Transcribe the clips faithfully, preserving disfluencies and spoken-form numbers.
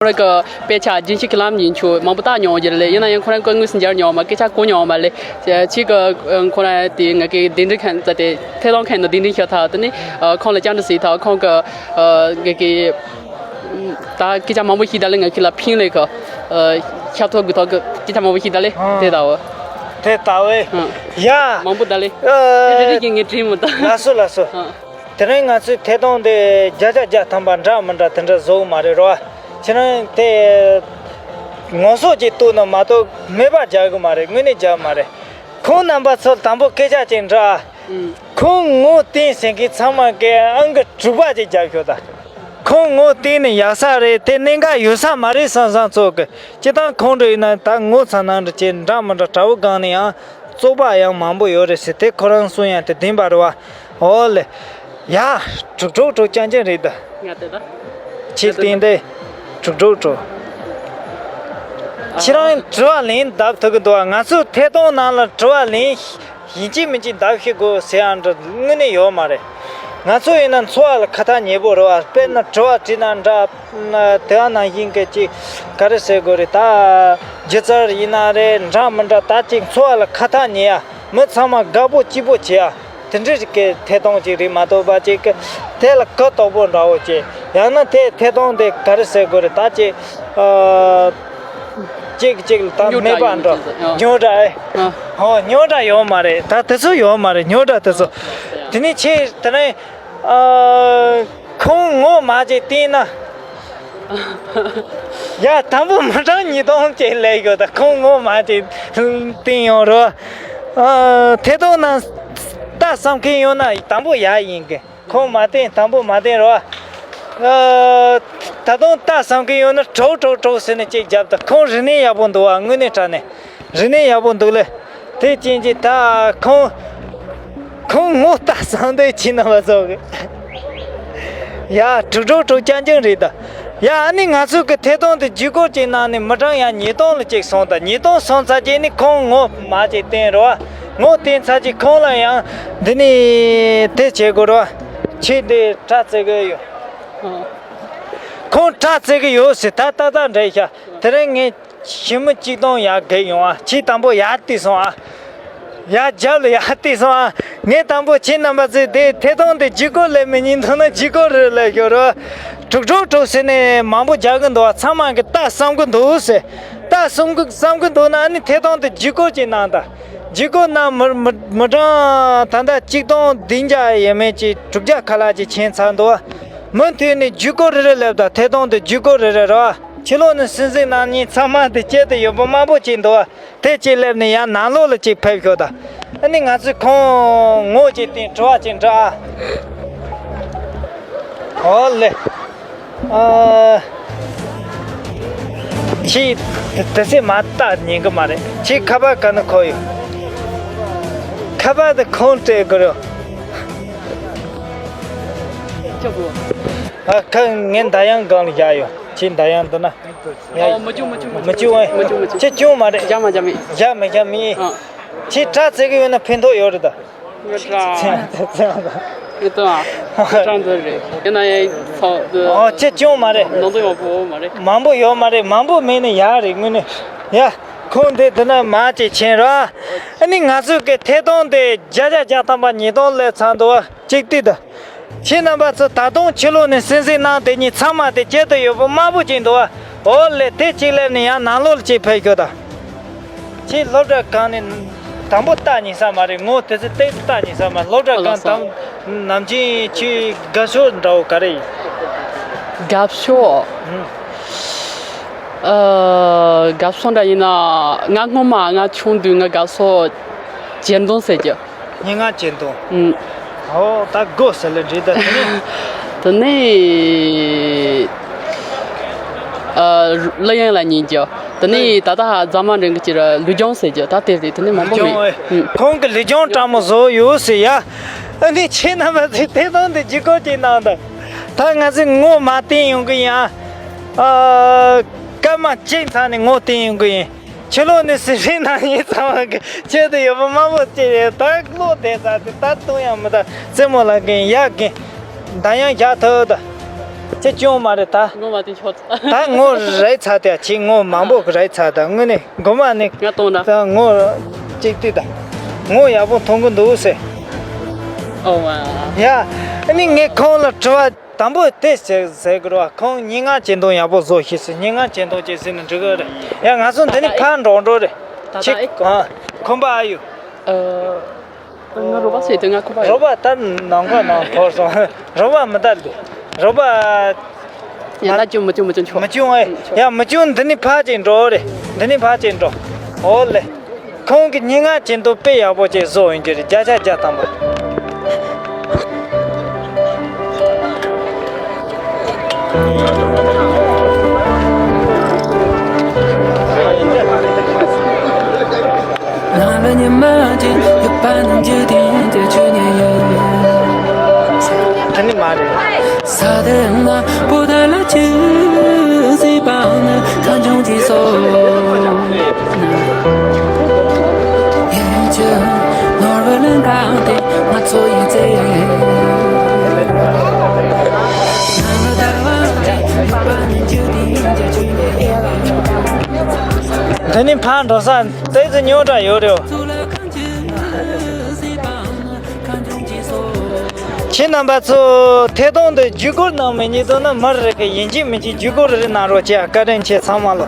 ཁོ་རང་གི་དཔེ་ཆ་རྒྱུན་ཞུགས་ཀྱི་ལམ་ཡིན་ཆོག་མང་པོ་བལྟ་མྱོང་ཡོད་ལེ། ཡིན་ན་ཡང་ཁོ་རང་སྐུ་དངོས་སུ་མཇལ་མྱོང་མ། སྐད་ཆ་གོ་མྱོང་མ་ལེ། ཅིག་གི་ཁོ་རང་དེ་ང་གི་གདན་འདྲེན་མཁན་ཙ་དེ་ཐད་གཏོང་མཁན་ནང་གདན་འདྲེན་ཞུ་ཐལ། དེ་ནི་ཁོང་ལ་བཅར་འདྲི་ཞུས་ཐལ། ཁོང་གི་ང་གི་ད་སྐད་ཆ་མང་པོ་ཞིག་ད་ལེ། ང་གི་ལ་ཕིང་ལེ་གི་ཤ་ཐོག་གི་ཐོག་གི་སྐད་ཆ་མང་པོ་ཞིག་ད་ལེ། དེ་ད་འོ། དེ་ད་འོ། ཡ། མང་པོ་ད་ལེ། དེ་རེ་རེ་གི་ངས་དྲིས་མོ་ད། ལགས་སོ་ལགས་སོ། དེ་རིང་ང་ཚོའི་ཐད་གཏོང་འདི་བརྒྱ་ཆ་བརྒྱ་ཐམ་པ་འདྲ་མི་འདྲ་དེ་འདྲ་བཟོ་གི་མ་རེད་རོ། ཁྱེད་རང་དེ་ངོ་སོ་ཅིག་གཏུག་ན་མ་གཏོགས་མེད་པ་རྒྱག་གི་མ་རེད། དངོས་གནས་རྒྱག་གི་མ་རེད། ཁོང་རྣམ་པ་ཚོར་དང་པོ་སྐད་ཆ་ཅིག་འདྲི་ཨ། ཁོང་ངོ་བསྟན་ཟེར་མཁན་ཚང་མ་གིས་ཨང་ཀི་དྲུག་པ་ཅིག་རྒྱབ་ཤོག་ད། ཁོང་ངོ་བསྟན་ནས་ཡག་ས་རེད། དེ་གནད་འགག་ཡོད་ས་མ་རེད་བསམ་བསམ་ཚོ་གི། སྤྱིར་བཏང་ཁོང་འདྲ་ཡིན་ན་ད་ངོ་ཚ་ནང་འདྲ་ཅིག་འདྲ་མི་འདྲ་དྲ་བོ་སྒང་ནས་ཡང་བཙོག་པ་ཡང་མང་པོ་ཡོད་རེད་ཟེར། དེ་ཁོ་རང་གསུང་ཡང་དེ་བདེན་པ་རེད་བ། འོ་ལེ། ཡ། དྲུག་དྲུག་དྲུག་རྐྱང་རྐྱང་རེད་ད། ང་དེ་ད། ཁྱེད་བསྟན་ཏེ། དྲུག་དྲུག་དྲུག་ཁྱེད་རང་དྲི་བ་ལན་བརྡབ་ཐུབ་ཀྱི་འདུག་བ། ང་ཚོའི་ཐད་གཏོང་ནང་ལ་དྲི་བ་ལན་ཡིན་གཅིག་མིན་གཅིག་བརྡབ་ཤེས་དགོས་ཟེར་ཡང་འདྲ་དངོས་གནས་ཡོད་མ་རེད། ང་ཚོ་ཡིན་ན་འཚོ་བ་ལ་ཁ་ཐག་ཉེ་པོ་རེད་བ། དཔེར་ན་དྲི་བ་དྲིས་ན་འདྲ། དེ་བ་ནང་བཞིན་གྱི་ཅིག་ག་རེ་ཟེར་དགོས་རེད་ད། སྒྱུ་རྩལ་ཡིན་ན་རེད། འདྲ་མི་འདྲ་ད་ཅིག་འཚོ་བ་ལ་ཁ་ཐག་ཉེ་ཡ། མི་ཚང་མ་དགའ་པོ་སྐྱིད་པོ་བྱེད་ཡ། དེ་འདྲ་གི་ཐད་གཏོང་ཅིག་རེད་མ་གཏོགས་པ་ཅིག་གི་དེ་ལ་གུ་དོག་པོ་འདྲ་བོ་ཅིག་ཡང་ན་དེ་ཐད་གཏོང་དེ་ག་རེ་ཟེར་དགོས་རེད་ད། ཅིག་ཨ། གཅིག་གཅིག་ལ་ད་རྙོག་དྲ་མེད་པ་ཡོང་འདྲ་གི་ཟེར། ཨ། རྙོག་དྲ་ཨེ། ཨ། ཧོ་རྙོག་དྲ་ཡོད་མ་རེད་ད། དེ་ཚོ་ཡོད་མ་རེད། རྙོག་དྲ་དེ་ཚོ། དེ་ནས་ཆེ་དེ་ནས་ཨ། ཁོང་ངོ་མ་ཅིག་བསྟན་ན། ཡ་དང་པོ་མི་གྲངས་ཉིས་སྟོང་ཅིག་སླེབས་ཡོད་ད། ཁོང་ངོ་མ་ཅིག་བསྟན་ཡོང་རོགས། ཨ། ཐད་གཏོང་ནང་ལྟ་བསམ་མཁན་ཡོད་ན་དང་པོ་ཡ་ཡིན་གི། ཁོང་མ་བསྟན་དང་པོ་མ་བསྟན་རོགས། ཨ། ད་དུང་ལྟ་བསམ་མཁན་ཡོད་ན་དྲུག་དྲུག་དྲུག་ཟེར་ནས་ཅིག་རྒྱབ་ད། ཁོང་རིག་གནས་ཡག་པོ་འདུག་བ། དངོས་གནས་དྲང་གནས་རིག་གནས་ཡག་པོ་འདུག་ལེ། དེ་ཅན་གྱི་ད་ཁོང་ཁོང་ངོ་ལྟ་བསམ་དེ་ཕྱི་ན་བ་ཚོ་གི། ཡ་དྲུག་དྲུག་དྲུག་རྐྱང་རྐྱང་རེད་ད། ཡ་ཨ་ནི་ང་ཚོ་གི་ཐད་གཏོང་དེ་བརྒྱུད་སྐུར་ཅིག་གནང་ནས་མི་གྲངས་ཡ་ཉིས་སྟོང་ལ་ཅིག་སོང་ད། ཉིས་སྟོང་སོང་ཚར་རྗེས་ནི་ཁོང་ངོ་མ་ཅིག་བསྟན་རོགས། ངོ་བསྟན་ཚར་རྗེས་ཁོང་ལ་ཡང་འདི་ནི་དེ་བྱེད་དགོས་རོགས། ཁྱེད་འདི་དྲ་རྩེ་གི་ཡོད། ཁོང་དྲ་རྩེ་གི་ཡོད་ཟེར་ད་ཏག་ཏག་འདྲ་ཤག་དེ་རིང་ངས་ཞི་མི་གཅིག་སྟོང་ཡར་བརྒལ་ཡོང་ཨ། ཁྱེད་དང་པོ་ཡར་བལྟས་སོང་ཨ། ཡར་རྒྱབ་ལ་ཡར་བལྟས་སོང་ཨ། ངས་དང་པོ་ཁྱེད་རྣམ་པ་ཚོས་དེ་ཐད་གཏོང་དེ་བརྒྱུད་སྐུར་ལས་མི་ཉན་འདུག་ན་བརྒྱུད་སྐུར་རེ་ལས་ཤོར་རོ། དྲུག་དྲུག་དྲུག་ཟེར་ནས་མང་པོ་རྒྱག་གི་འདུག་བ། ཚང་མ་གི་ལྟ་བསམ་གི་འདུག་ཟེར། ལྟ་བསམ་གི་བསམ་གི་འདུག་ན་ཨ་ནི་ཐད་གཏོང་དེ་བརྒྱུད་སྐུར་ཅིག་གནང་དང་། བརྒྱུད་སྐུར་གནང་མི་མི་མི་གྲངས་ད་ལྟ་གཅིག་སྟོང་བདུན་བརྒྱ་ཡས་མས་ཅིག་དྲུག་བརྒྱ་ཁ་ལག་ཅིག་ཕྱིན་ཚར་འདུག་བ། མུ་མཐུད་ནས་བརྒྱུད་སྐུར་རེ་རེ་ལབ་དང་། ཐད་གཏོང་དེ་བརྒྱུད་སྐུར་རེ་རེ་རེད་བ། ཕྱི་ལོགས་ནས་གསན་གཟིགས་གནང་མཁན་ཚང་མ་དེ་སྐྱེལ་དུ་ཡོད་པ་དམའ་པོ་ཅིག་འདུག་བ། དེ་ཅིག་སླེབས་ནས་ཡང་ནང་ལོགས་ལ་ཅིག་ཕེབས་ཤོག་ད། ཨ་ནི་ང་ཚོས་ཁོང་ངོ་ཅིག་བསྟན་དྲི་བ་ཅིག་འདྲི་ཨ། ཨོ་ལེ། ཨ། ཁྱེད་དེ་ཚེ་མ་བལྟ་ཉན་གི་མ་རེད། ཁྱེད་ཁ་པར་ག་ནས་ཁོ་ཡོད། ཁ་པར་དེ་ཁོང་སྤྲད་དགོས་རེད། ཨ་ཁ་ངའི་མདའ་ཡང་སྒང་ལ་བཞག་ཡོད། ཁྱེད་མདའ་ཡང་འདི་ན། ཨོ་མ་བྱུང་མ་བྱུང་མ་བྱུང་། མ་བྱུང་ཨེ། མ་བྱུང་མ་བྱུང་། ཁྱེད་བྱུང་མ་རེད། བཞག་མ་བཞག་མེད། བཞག་མ་བཞག་མེད། ཨ། ཁྱེད་དྲ་རྩེ་གི་ཡོད་ན་ཕན་ཐོགས་ཡོད་རེད་ད། ངའི་དྲ། ངའི་དྲ་འདི་རེད། ཡིན་ན་ཡང་ཚོགས་འདི། ཨོ་ཁྱེད་བྱུང་མ་རེད། ནང་དུ་ཡོང་པོ་མ་རེད། མང་པོ་ཡོད་མ་རེད། མང་པོ་མེད་ན་ཡག་རེད་དངོས་གནས། ཡ། ཁོང་འདི་འདི་ན་མ་ཅིག་ཕྱིན་ར། ཨ་ནི་ང་ཚོའི་གི་ཐད་གཏོང་དེ་བརྒྱ་ཆ་བརྒྱ་ཐམ་པ་ཉིས་སྟོང་སླེབས་ཚར་འདུག་བ། གཅིག་ལྟོས་དང་། ཁྱེད་རྣམ་པ་ཚོ་ད་དུང་ཕྱི་ལོགས་ནས་གསན་གཟིགས་གནང་བསྡད་མཁན་ཚང་མ་དེ་ཁྱེད་དུ་ཡོད་པ་དམའ་པོ་ཅིག་འདུག་བ། འོ་ལེ། དེ་གཅིག་སླེབས་ནས་ཡང་ནང་ལོགས་ལ་ཅིག་ཕེབས་ཤོག་དང་། ཁྱེད་སློབ་གྲྭ་གང་ནས་དང་པོ་ལྟ་ཉན་ས་མ་རེད། ངོ་དེ་ཚོ་ཏོག་ཙམ་ལྟ་ཉན་ས་མ་རེད། སློབ་གྲྭ་གང་དང་། ནམ་རྒྱུན་ཁྱེད་དགའ་ཕྱོགས་འདྲ་བོ་ག་རེ་ཡིན། དགའ་ཕྱོགས། ཨ། དགའ་ཕྱོགས་འདྲ་ཡིན་ན། ང་སྔོན་མ་ང་ཆུང་དུས་ང་དགའ་ཕྱོགས་གྱེར་འདོན་ཟེར་གྱི། སྙན་ངག་གྱེར་འདོན། ཨུམ། ཨོ་ད་དགོས་ཟེར་ལེ་འདྲི་ད་དེ་ནས། དེ་ནས། ཨ། གླུ་དབྱངས་ལ་ཉན་གྱི། དེ་ནས་ད་ལྟ་རྫ་མ་འགྲན་གྱི་ལུས་སྦྱོང་ཟེར་གྱི་ད་དེ་རེད། དེ་ནས་མང་པོ་མེད། ལུས་སྦྱོང་། ཨུམ། ཁོང་གི་ལུས་སྦྱོང་སྤྲང་མོ་བཟོ་ཡོད་ཟེར་ཡ། ཨ་ནི་ཁྱེད་རྣམ་པ་ཚོས་ཐད་གཏོང་དེ་བརྒྱུད་སྐུར་ཅིག་གནང་དང་། ད་ང་ཚོས་ངོ་མ་བསྟན་ཡོང་གི་ཡིན་ཨ། ཨ། སྐར་མ་གཅིག་ཚར་ནས་ངོ་བསྟན་ཡོང་གི་ཡིན། ཕྱི་ལོགས་ནས་གསན་གཟིགས་གནང་མཁན་ཚང་མ་གི་ཆེད་དུ་ཡོད་པ་དམའ་པོ་ཅིག་རེད། ད་བློ་བདེ་ས་དེ་ད་གཏོང་ཡང་མི་ད། རྩེད་མོ་ལ་རྒན་ཡག་རྒན། མདའ་ཡང་རྒྱག་ཐུབ་ད། ཁྱེད་སྐྱོན་མ་རེད་ད། ངོ་མ་དེ་ཆོག་ད། ད་ངོ་རེད་ཚ་དེ་ཁྱེད་ངོ་མང་པོ་རེད་ཚ་ད་དངོས་གནས་དགོ་མ་ནི། ང་གཏོང་ན། ད་ངོ་གཅིག་དུས་ད། ངོ་ཡག་པོ་མཐོང་གི་འདུག་ཟེར། ཨོ་མ། ཡ། ཨ་ནི་ངས་ཁོང་ལ་དྲི་བ་དང་པོ་དེ་ཟེར་ཟེར་གི་རེད་བ། ཁོང་སྙན་ངག་ཅན་དོན་ཡག་པོ་བཟོ་ཤེས་སི་སྙན་ངག་ཅན་དོན་ཅེས་ཟེར་ནས་འབྲི་གི་རེད། ཡ་ང་ཚོ་འདི་ནས་ཕར་འགྲོ་འགྲོ་རེད། ད་ད་ཁྱེད་ཨེ། ཨ་ཁོམ་པ་ཨ་ཡོད། ཨ། ང་རོགས་པ་བྱེད་དུས་ང་ཁོ་པ་རེད། རོགས་པ་ད་ནང་ཁ་ནང་འཁོར་སོང་། རོགས་པ་མི་ད་འདུག་རོགས་པ། ཡ་ད་ཅུང་མི་ཅུང་མི་ཅུང་ཆོག་མི་ཅུང་ཨེ། ཆོག་ཡ་མི་ཅུང་འདི་ནི་ཕ་ཅིག་འགྲོ་རེད། འདི་ནི་ཕ་ཅིག་འགྲོ། ཨོ་ལེ། ཁོང་གི་སྙན་ངག་ཅན་དུ་དཔེ་ཡག་པོ་ཅིག་བཟོ་ཡོང་རྒྱུ་རེད། བརྒྱ་ཆ་བརྒྱ་ཐམ་པ། ང་ལ་ཉི་མ་ཅན་ཡོད་པ་ནི་འཇིག་རྟེན་གྱི་ཆོས་ཉིད་ཡིན། ད་ནི་མ་རེད། ས་དེ་ང་པོ་ད་ལ་ཅི་སྲིད་པ་ནི་གང་བྱུང་ཅི་སོ། ཡིན་གྱི་ནོར་བུ་ལས་འགག་སྟེ་ང་ཚོ་ཡི་ཚེ། ང་ལ་ད་བ་ཅན་ཡོད་པ་ནི་འཇིག་རྟེན་གྱི་ཆོས་ཉིད་ཡིན། འདི་ནི་ཕར་འགྲོ་ས་ཏོག་ཙམ་རྙོག་དྲ་ཡོད་རེད། ཁྱེད་རྣམ་པ་ཚོ་ཐད་གཏོང་དུ་བརྒྱུད་སྐུར་གནང་མི་ཉེས་དོན་ན་མར་རེ་གི་ཡིན་གཅིག་མིན་གཅིག་བརྒྱུད་སྐུར་རེ་གནང་རོགས་བྱས། བཀའ་དྲིན་ཆེ་ཚང་མ་ལ།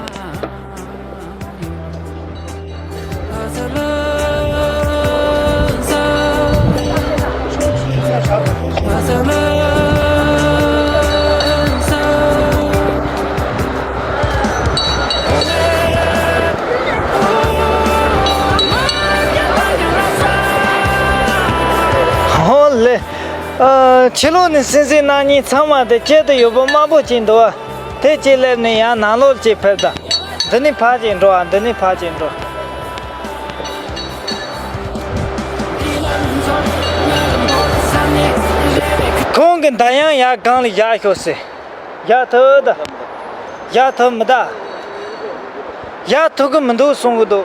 ཧོ་ལེ། ཨ། ཕྱི་ལོགས་ནས་གསན་གཟིགས་གནང་མཁན་ཚང་མ་དེ་དཀྱིལ་དུ་ཡོད་པ་དམར་པོ་ཅིག་འདུག་བ། དེ་གཅིག་སླེབས་ནས་ཡང་ནང་ལོགས་ཅིག་ཕེབས་དང་། འདི་ནས་ཕར་ཅིག་འགྲོ་བ། འདི་ནས་ཕར་ཅིག་འགྲོ། ཁོང་གི་མདའ་ཡང་ཡར་སྒང་ལ་བཞག་ཤོག་ཟེར། བཞག་ཐུབ་ད། བཞག་ཐུབ་མི་ད། བཞག་ཐུབ་གི་མི་འདུག་གསུང་གི་འདུག་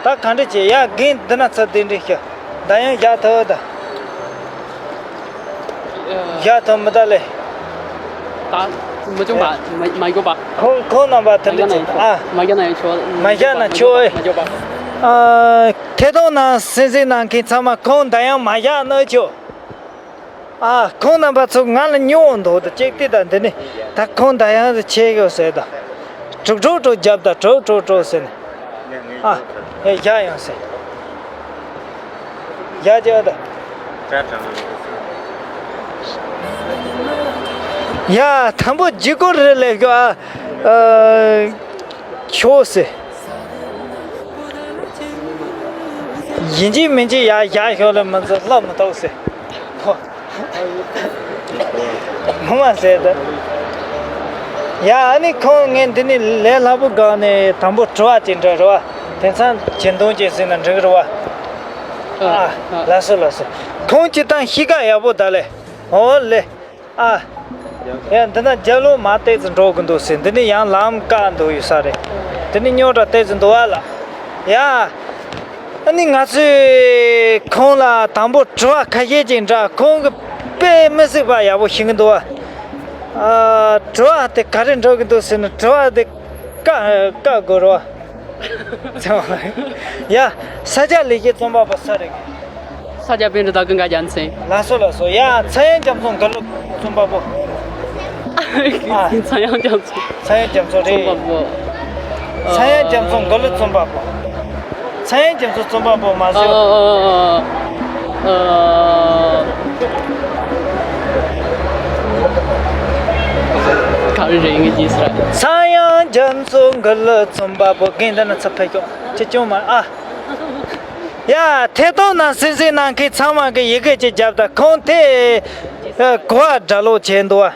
ད་ག་འདྲ་བྱེད། ཡ་རྒན་འདི་ན་ཚུར་གདན་འདྲེན་ཞུ། མདའ་ཡང་བཞག་ཐུབ་ད། བཞག་ཐུབ་མི་ད་ལེ། ད་མི་འཇོག་པ་མ་མ་འཇོག་པ། ཁོང་ཁོང་རྣམ་པ་དེ་མ་འདྲ་བཞག་ན་བྱེད་ཡང་ཆོག་ཨ། མ་བཞག་ན་ཆོག་མ་བཞག་ན་ཆོག་ཨེ། མ་འཇོག་པ། ཨ། ཐད་གཏོང་ནང་གསན་གཟིགས་གནང་མཁན་ཚང་མ་ཁོང་མདའ་ཡང་མ་བཞག་ན་ཆོག་ཨ། ཁོང་རྣམ་པ་ཚོ་ང་ལ་སྨྱོ་འདུག་ད་ཅིག་ལྟོས་དང་། འདི་ནི་ད་ཁོང་མདའ་ཡང་ཆེ་གི་ཟེར་ད། གྲུག་གྲུག་གྲུག་རྒྱབ་ད། གྲུག་གྲུག་གྲུག་ཟེར་ནས། ཨ། ཨེ་བཞག་ཡང་ཟེར། བཞག་བཞག་ད། ཡ་དང་པོ་བརྒྱུད་སྐུར་རེ་སླེབས་ཤོག་ཨ། ཨ། ཆོག་ཟེར། ཡིན་གཅིག་མིན་གཅིག་ཡར་བཞག་ཤོག་ལ་མི་ཚོ་ལབ་མི་ཐུབ་ཟེར། ངོ་མ་ཟེར་ད། ཡ་ཨ་ནི་ཁོང་ངས་འདི་ནས་ལས་སླ་པོ་སྒང་ནས་དང་པོ་དྲི་བ་ཅིག་འདྲི་རེད་བ། དེང་སང་ཇུས་འདོན་ཅིག་ཟེར་ན་འགྲིག་རེད་བ། ཨ། ལགས་སོ་ལགས་སོ། ཁོང་སྤྱིར་བཏང་གཤིས་ཀ་ཡག་པོ་ད་ལེ། འོ་ལེ། ཨ། ཡ་འདི་ན་རྒྱབ་ལོགས་མར་ཏོག་ཙམ་འགྲོ་གི་འདུག་ཟེར། འདི་ནི་ཡང་ལམ་བཀག་འདུག་ཡོད་ས་རེད། འདི་ནི་རྙོག་དྲ་ཏོག་ཙམ་འདུག་ཨ་ལགས། ཡ། ཨ་ནི་ང་ཚོས་ཁོང་ལ་དང་པོ་དྲི་བ་ཁ་ཤས་ཅིག་འདྲི། ཁོང་གིས་དཔེ་མི་སྲིད་པ་ཡག་པོ་ཤེས་ཀྱི་འདུག་ཨ། ཨ། དྲི་བ་དེ་ག་རེ་འདྲི་གི་འདུག་ཟེར་ན། དྲི་བ་དེ་བཀག་བཀག་དགོས་རེད་བ། ཡ། ས་སྐྱ་ལེགས་བཤད་རྩོམ་པ་པོ་སུ་རེད། ས་སྐྱ་པཎྜི་ཏ་ཀུན་དགའ་རྒྱལ་མཚན། ལགས་སོ་ལགས་སོ། ཡ་ཚངས་དབྱངས་རྒྱ་མཚོ་མགུར་གླུ་རྩོམ་པ་པོ། ཨ། ཚངས་དབྱངས་རྒྱ་མཚོ། ཚངས་དབྱངས་རྒྱ་མཚོ་རེད། རྩོམ་པ་པོ། ཚངས་དབྱངས་རྒྱ་མཚོ་མགུར་གླུ་རྩོམ་པ་པོ། ཚངས་དབྱངས་རྒྱ་མཚོ་རྩོམ་པ་པོ་མ་ཟད། ཨ། ཨ། ག་རེ་རེད་ངས་བརྗེད་ཟེར། ཚངས་དབྱངས་རྒྱ་མཚོ་མགུར་གླུ་རྩོམ་པ་པོ། རྒན་འདི་ན་ཚུར་ཕེབས་ཤོག་ཅི་སྐྱོན་མ། ཨ། ཡ་ཐད་གཏོང་ནང་གསན་གཟིགས་གནང་མཁན་ཚང་མ་གི་ཡི་གེ་ཅིག་རྒྱབ་དང་། ཁོང་དེ་གོ་བ་སྒྲ་ལོག་བྱས་འདུག་བ།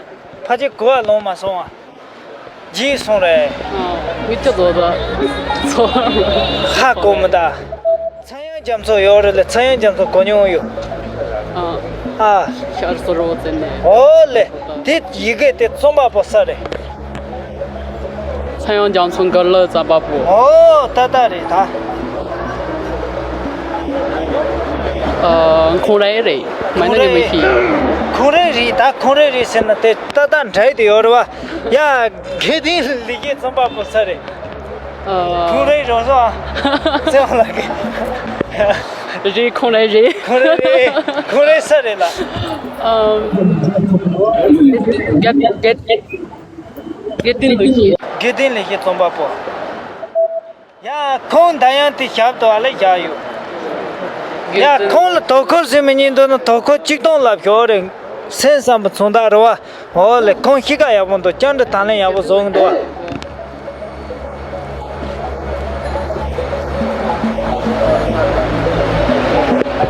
ཕལ་ཆེར་གོ་བ་ལོན་མ་སོང་བ། བརྗེད་སོང་རེད། ཨ། ངས་ཁྱོད་ཚོ་ཚོ་ཧ་གོ་མི་ད། ཚངས་དབྱངས་རྒྱ་མཚོ་ཡོད་རེད་ལ། ཚངས་དབྱངས་རྒྱ་མཚོ་གོ་མྱོང་ཡོད། ཨ། ཨ། ཤར་སོ་རོ་ཙེ་ནས། ཨོ་ལེ། དེ་ཡི་གེ་དེ་རྩོམ་པ་པོ་སུ་རེད། ཚངས་དབྱངས་རྒྱ་མཚོ་མགུར་གླུ་རྩོམ་པ་པོ། ཨོ་ད་ད་རེད་ད། ཨ། ཁོང་ར་ཡི་རེད། མ་ནི་ནི་མི་ཤེས། ཁོང་རའི་རེད། ད་ཁོང་རའི་རེད་ཟེར་ན་དེ་ཏག་ཏག་འདྲ་དེ་ཡོད་རེད་བ། ཡ། དགེ་ལྡན་ལེགས་བཤད་རྩོམ་པ་པོ་སུ་རེད། ཨ། ཁོང་རའི་རོགས་སོ། ཨ། ཙེ་བ་ལ་གི། རེད། ཁོང་རའི་རེད། ཁོང་རའི་རེད། ཁོང་རའི་སུ་རེད་ལ། ཨ། དགེ་དགེ་དགེ་དགེ་ལྡན་ལེགས་བཤད། དགེ་ལྡན་ལེགས་བཤད་རྩོམ་པ་པོ། ཡ། ཁོང་འདི་ཡང་དེ་ཞབས་ཏོག་ལ་བཞག་ཡོད། ཡ། ཁོང་ལ་དོ་ཁུར་ཟེར་མི་ཉན་འདུག་ན་དོ་ཁུར་གཅིག་སྟོང་ལབ་ཞོག་རེད། སེམས་བསམ་པ་མཚོན་རྟགས་རེད་བ། འོ་ལེ། ཁོང་གཤིས་ཀ་ཡག་པོ་འདུག་སྤྱང་གྲུང་དང་ལེན་ཡག་པོ་བཟོ་གི་འདུག་བ།